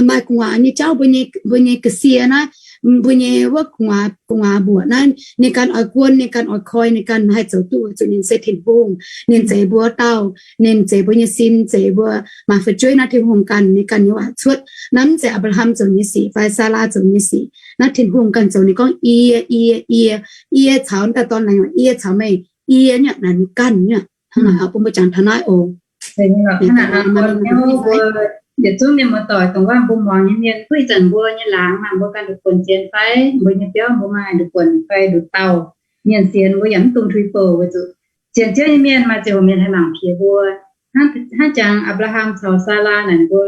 maaih gu'nguaaz nyei jauv, mbuo nyei, mbuo nyei ga'sie naaiv, mbuo nyei wuov gu'nguaaz, gu'nguaaz mbuoqc naaiv, ninh ganh oix guon, ninh ganh oix koi, ninh ganh haih zoux duqv, weic zuqc ninh se Tin-Hungh. Ninh zeix mbuo dauh, ninh zeix mbuo nyei sin, zeix mbuo maaih fu'jueiv. Naaiv Tin-Hungh ganh, ninh ganh nyei waac cuotv. Naaiv mv zeiz Apc^laa^ham zoux nyei sic fai Saalaa zoux nyei sic. Naaiv Tin-Hungh ganh zoux. Ninh gorngv, Yie, yie, yie, yie caux, mv dauh dorn laengz, yie caux meih, yie nyei aqv, naaic ninh ganh nyei aqv. Hnangv naaic bun mbuo jangx taux naaiv oc. Hnangv naaic nor, mbuo yietc zungv mienh muoz-doic, dongh wuov mbuo muangx nyei mienh, duqv ih zanc mbuo nyei laangz maaih mbuo ganh nduqc buonc sienx fai mbuo nyei biauv mbuo maaih nduqc buonc fai nduqc dauh mienh sienx, mbuo yaac mv dungx tuix bouc, weic zuqc sienx Ziouv nyei mienh maaih ziangh hoc mienh haih mangc piex mbuo. Hnangv jangx Apc^laa^ham caux Saalaa naaic, mbuo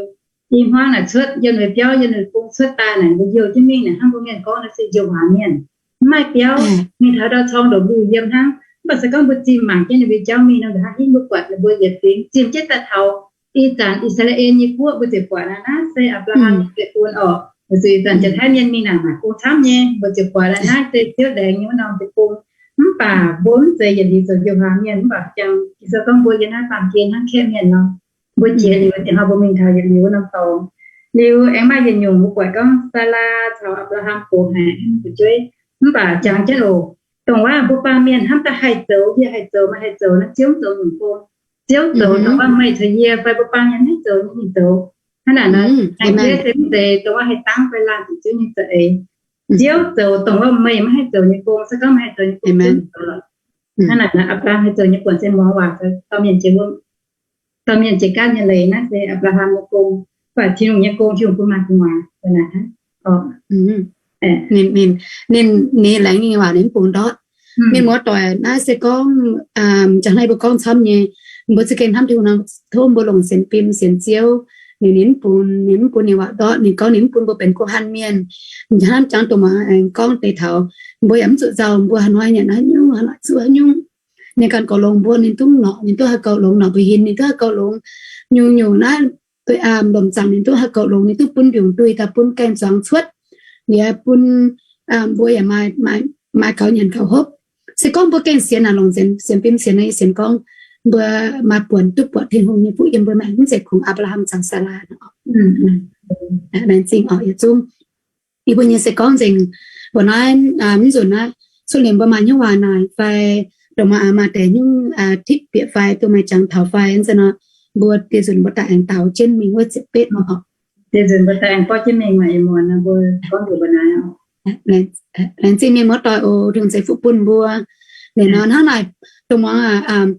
i hmuangv naaic cuotv yiem ninh biauv, yiem ninh bung cuotv daaih naaic, mbuo youh jienv mingh naaic, hnangv mbuo mienh gorngv naaic se youh waac mienh, mv maaih biauv, mingh taux ndau-zorng ndongc liuh yiem hnangv. Mv baac se gorngv mbuo zimh mangc jienv ninh mbuo jauv mingh nor, nqa'haav hingv mbuo buatc ninh mbuo yietc fingx zimh jienv daaih taux ih zanc I^saa^laa^en nyei guoqv, mbuo ziouc buatc naaic naaiv se Apc^laa^ham nyei deic-bung orqc. Weic zuqc ih zanc Janx-Taiv mienh mingh naaic maaih gong camv nyei, mbuo ziouc buatc naaic naaiv se Ziouv laengz nyei wuov norm deic-bung. Mv baac mbuo mv zeiz yietc liuz zoux youh waac mienh, mv baac jangx Ging-Sou gorngv mbuo yiem naaiv baamh gen hnangv kaeqv mienh nor, mbuo jiex liuz ziangh hoc mbuo mingh taux yietc liuz wuov norm dorngx. Liuz aengx maaih yietc nyungc mbuo buatc gorngv Saalaa caux Apc^laa^ham gox haic, fu'jueiv. Mv baac jangx jienv oc, dongh wuov mbuo baamh mienh hnamv daaih haih zoux, yie haih zoux, meih haih zoux, naaiv Ziouv zoux nyungc gong. Ziouv zoux dongh wuov meih caux yie fai mbuo baamh mienh maiv haih zoux nyei mingh zoux. Hnangv naaic nor, aengx se mv zeiz dongh wuov haih dangv fai laanh zuqc Ziouv nyei za'eix. Ziouv zoux dongh wuov meih maiv haih zoux nyei gong. Se gorngv meih haih zoux nyei gong, Ziouv zoux lorqc. Hnangv naaic nor, Apc^laa^ham haih zoux nyei buonc se muangx waac, dorh mienh jiex wuom, dorh mienh jiex gaatv nyei leiz, naaiv se Apc^laa^ham nyei gong. Mv baac Tin-Hungh nyei gong, Tin-Hungh bun maaih gu'nguaaz naaic. Ninh, ninh, ninh laengz nyei waac ninh mv bungx ndortv. Mienh muoz-doic, naaiv se gorngv, jangx naaiv mbuo gorngv camv nyei, mbuo za'gengh hnamv Tin-Hungh nor, tov mbuo longc sienx fim sienx Ziouv. Ninh, ninh mv bun, ninh mv bun ninh waac ndortv. Ninh gorngv ninh mv bun mbuo benx guh hanh mienh. Hnamv jangx dongh muangx aengx gorngv deix taux, mbuo yaac mv zuqc nzauh, mbuo haaix hnoi nyanc haaix nyungc, haaix hnoi zuqv haaix nyungc, ninh ganh goux longx mbuo. Ninh duqv norqc, ninh duqv haih goux longx norqc mbuo hin, ninh duqv haih goux longx nyungc-nyungc naaiv, lomc zaangc ninh duqv haih goux longx, ninh duqv bun mbiungc duih daaih bun gaeng-zuangx cuotv, liuz bun mbuo yaac maaih gaux nyanc gaux hopv. Se gorngv mbuo gengh sienx naaic, longc sienx fim sienx naaic, yie sienx gorngv mbuo maaih buonc duqv buatc Tin-Hungh nyei fuqv yiem mbuo maengc, mv zeiz kungx Apc^laa^ham caux Saalaa. Laengz zingh oc yietc zungv. Yie mbuo nyei se gorngv nzengc mbuo naaiv, mv nzunc naaiv cuotv liuz mbuo maaih hnyouv waac naaic fai dongh maaih, maaih deix hnyouv tipv bieqc fai dongh meih jangx taux fai nzunc nor, mbuo dieh nzunc mbuo daaih aengx daaux jienv mingh wuov ziepc betv oc. Dieh nzunc mbuo daaih aengx borqv jienv mingh maaih ih muonz mbuo gorngv nzunc mbuo naaiv. Laengz zingh mienh muoz-doic oc, Tin-Hungh ceix fuqv bun mbuo. Liuz nor hnangv naaic, dongh muangx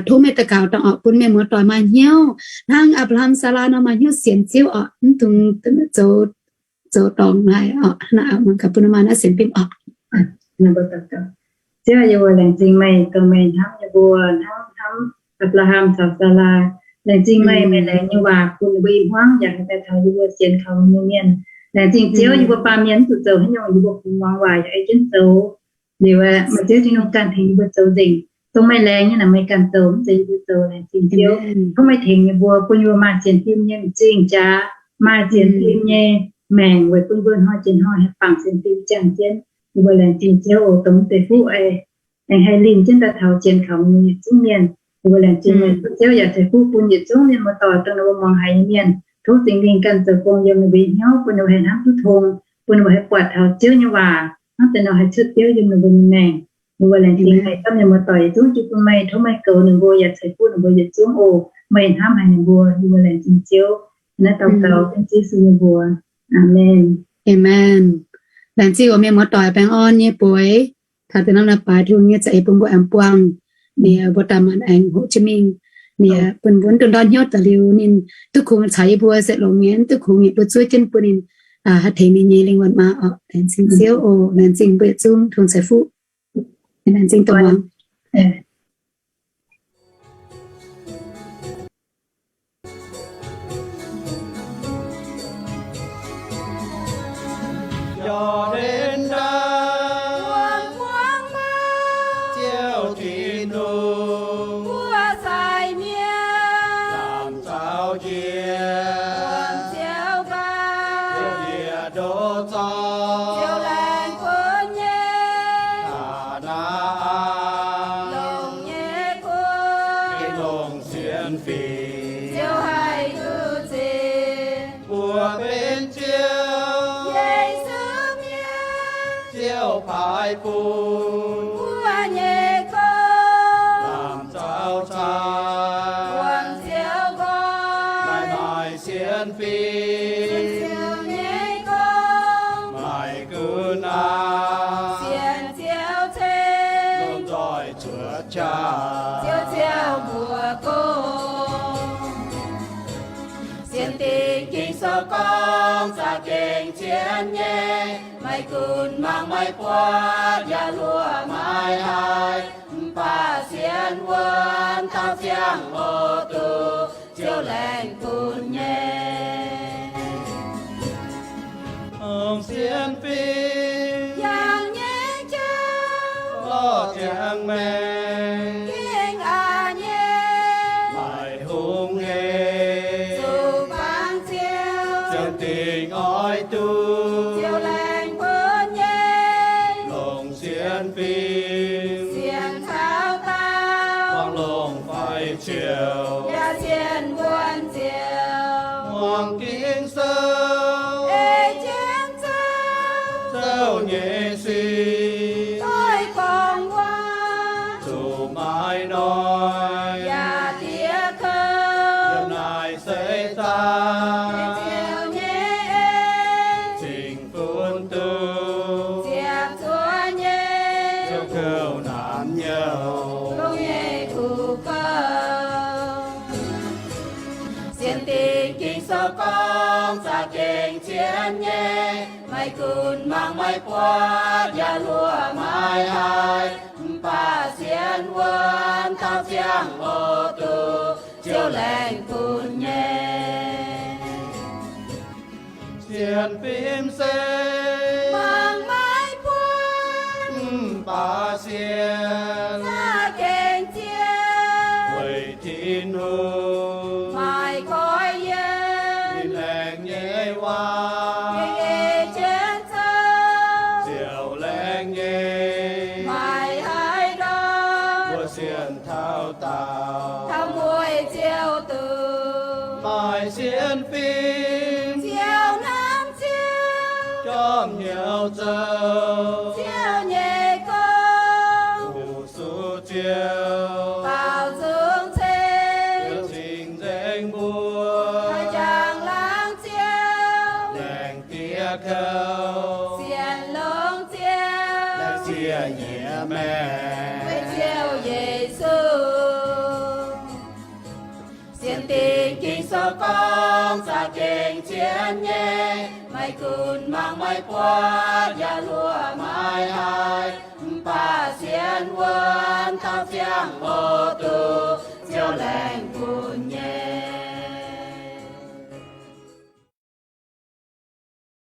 tov meih daux gaux dangh oc, bun mienh muoz-doic maaih hnyouv hnangv Apc^laa^ham, Saalaa nor maaih hnyouv sienx Ziouv oc, mv dungx zoux, zoux dorngc naaic oc. Hnangv naaic, mangc gaax bun maaih naaiv sienx fim oc. Ziouv, yie mbuo laengz zingh meih, dongh meih hnamv yie mbuo hnangv hnamv Apc^laa^ham caux Saalaa. Laengz zingh meih, meih laengz nyei waac bun mbuo i hmuangv yaac haih daaih taux yie mbuo sienx kaux meih nyei mienh. Laengz zingh Ziouv, yie mbuo baamh mienh mv zuqc zoux haaix nyungc, yie mbuo kungx muangx waac yaac ei jienv zoux. Liuz aeqv, maaih Ziouv Tin-Hungh ganh tengx yie mbuo zoux nzengc. Dongh meih laengz nyei naaic meih ganh zoux, mv zeiz yie mbuo zoux. Laengz zingh Ziouv. Tov meih tengx yie mbuo, bun yie mbuo maaih sienx fim nyei m'zing jaax, maaih sienx fim nyei maengc weic bun mbuo hnoi jiex hnoi haih bangc sienx fim jangx jienv. Yie mbuo laengz zingh Ziouv oc, dongh mv deix fuqv aengx haih linh jienv daaih taux sienx kaux mbuo yietc zungv mienh. Yie mbuo laengz zingh meih, Ziouv yaac ceix fuqv bun yietc zungv mienh muoz-doic dongh ninh mbuo muangx haiz nyei mienh. Tov Singx Lingh ganh zoux gong yiem ninh mbuo nyei hnyouv, bun ninh mbuo haih hnamv duqv tong, bun ninh mbuo haih buatc taux Ziouv nyei waac hnangv deix nor haih cuotv biouv yiem ninh mbuo nyei maengc. Yie mbuo laengz zingh meih, camv nyei muoz-doic yietc zungv jiu bun meih, tov meih goux ninh mbuo yaac ceix fuqv ninh mbuo yietc zungv oc. Meih hnamv haic ninh mbuo. Yie mbuo laengz zingh Ziouv. Naaiv daux gaux dengv Yesu nyei mbuox. Aamen. Aamen. Laengz zingh oc mienh muoz-doic, baengh orn nyei bueix. taux deix norm naaiv baaix Tin-Hungh nyei za'eix bun mbuo aengx buangh. Ninh mbuo daaih maanc aengx hoqc jienv mingh. Ninh bun mbuo duqv ndortv hnyouv daaih liuz ninh duqv kungx caux yie mbuo se longx nyei, duqv kungx yietc mbuo zuov jienv bun ninh haih tengx ninh nyei lingh wuonh maa oc. Laengz zingh Ziouv oc. Laengz zingh mbuo yietc zungv Tin-Hungh ceix fuqv. Laengz zingh dongh muangx. Ziouv Tin-Hungh, mbuo sai mi'aqv, lamh zaux jiex, Ziouv nqa'haav, Ziouv njiec ndoqv zorqv, Ziouv laengz bun nyei, Kaa^naa^an, longx nyei kuv, longx sienx fim, Ziouv haih duqv zipv. Mbuo benx Ziouv, Yesu mienh, Ziouv paaiv bun mbuo nyei gong, lamh zaux cai, buangh Ziouv nqoi, maaih sienx fim, Ziouv nyei gong, maaih gunv aqv, sienx Ziouv ceng, lomh nzoih cuotv qaqv, Ziouv ziouc mbuox gong. Sienx Dingc Ging-Sou gorngv za'gengh cien nyei, maiv gunv mangc maiv buatc yaac hluoqc maiv haih, mv baac sienx wuonv taux ziangh hoc duqv Ziouv laengz bun nyei. Sienx fim, yangh nyei jauv, lorh ziangx maengc, gengh aqc nyei, maaih hungh hec, zuqc bangc Ziouv, ziouc dingc oix duqv Ziouv laengz bun nyei. Longc sienx fim, sienx taux daauh, buangh longc faix ziouc, yaac sienx wuonv Ziouv. Muangx Ging-Sou, ei jienv Ziouv, Ziouv nyei sic, doix gorngv waac, zuqc maaih hnoi, yaac diev kouv. Yiem naaiv seix zaang, Ziouv nyei en, cingx funx duqv, ziepc zuoqv nyei, Ziouv kouv naanc nyouh, longx nyei kuv gouv. Sienx Dingc Ging-Sou gorngv za'gengh cien nyei, maiv gunv mangc maiv buatc yaac hluoqc maiv haih, mv baac sienx wuonv taux ziangh hoc duqv Ziouv laengz bun nyei. Sienx fim se mangc maiv buatc, mv baac sienx za'gengh cien, weic Tin-Hungh maaih goiv yiem, ninh laengz nyei waac, gengh ei jienv Ziouv, Ziouv laengz nyei, maaih haaix ndorm mbuo sienx taux daauh, taux mueiz Ziouv duqv. Maaih sienx fim, Ziouv hnamv Ziouv, jorm hnyouv zoux Ziouv nyei gong, fu-sux Ziouv, baaux nzung ceng, Ziouv cingx nzengc mbuo, haih jangx laangz Ziouv, laengz diev kouv, sienx longx Ziouv, laengz zieqv nyei maengc, weic Ziouv Yesu. Sienx Dingc Ging-Sou gorngv za'gengh cien nyei, maiv gunv mangc maiv buatc yaac hluoqc maiv haih, mv baac sienx wuonv taux ziangh hoc duqv Ziouv laengz bun nyei.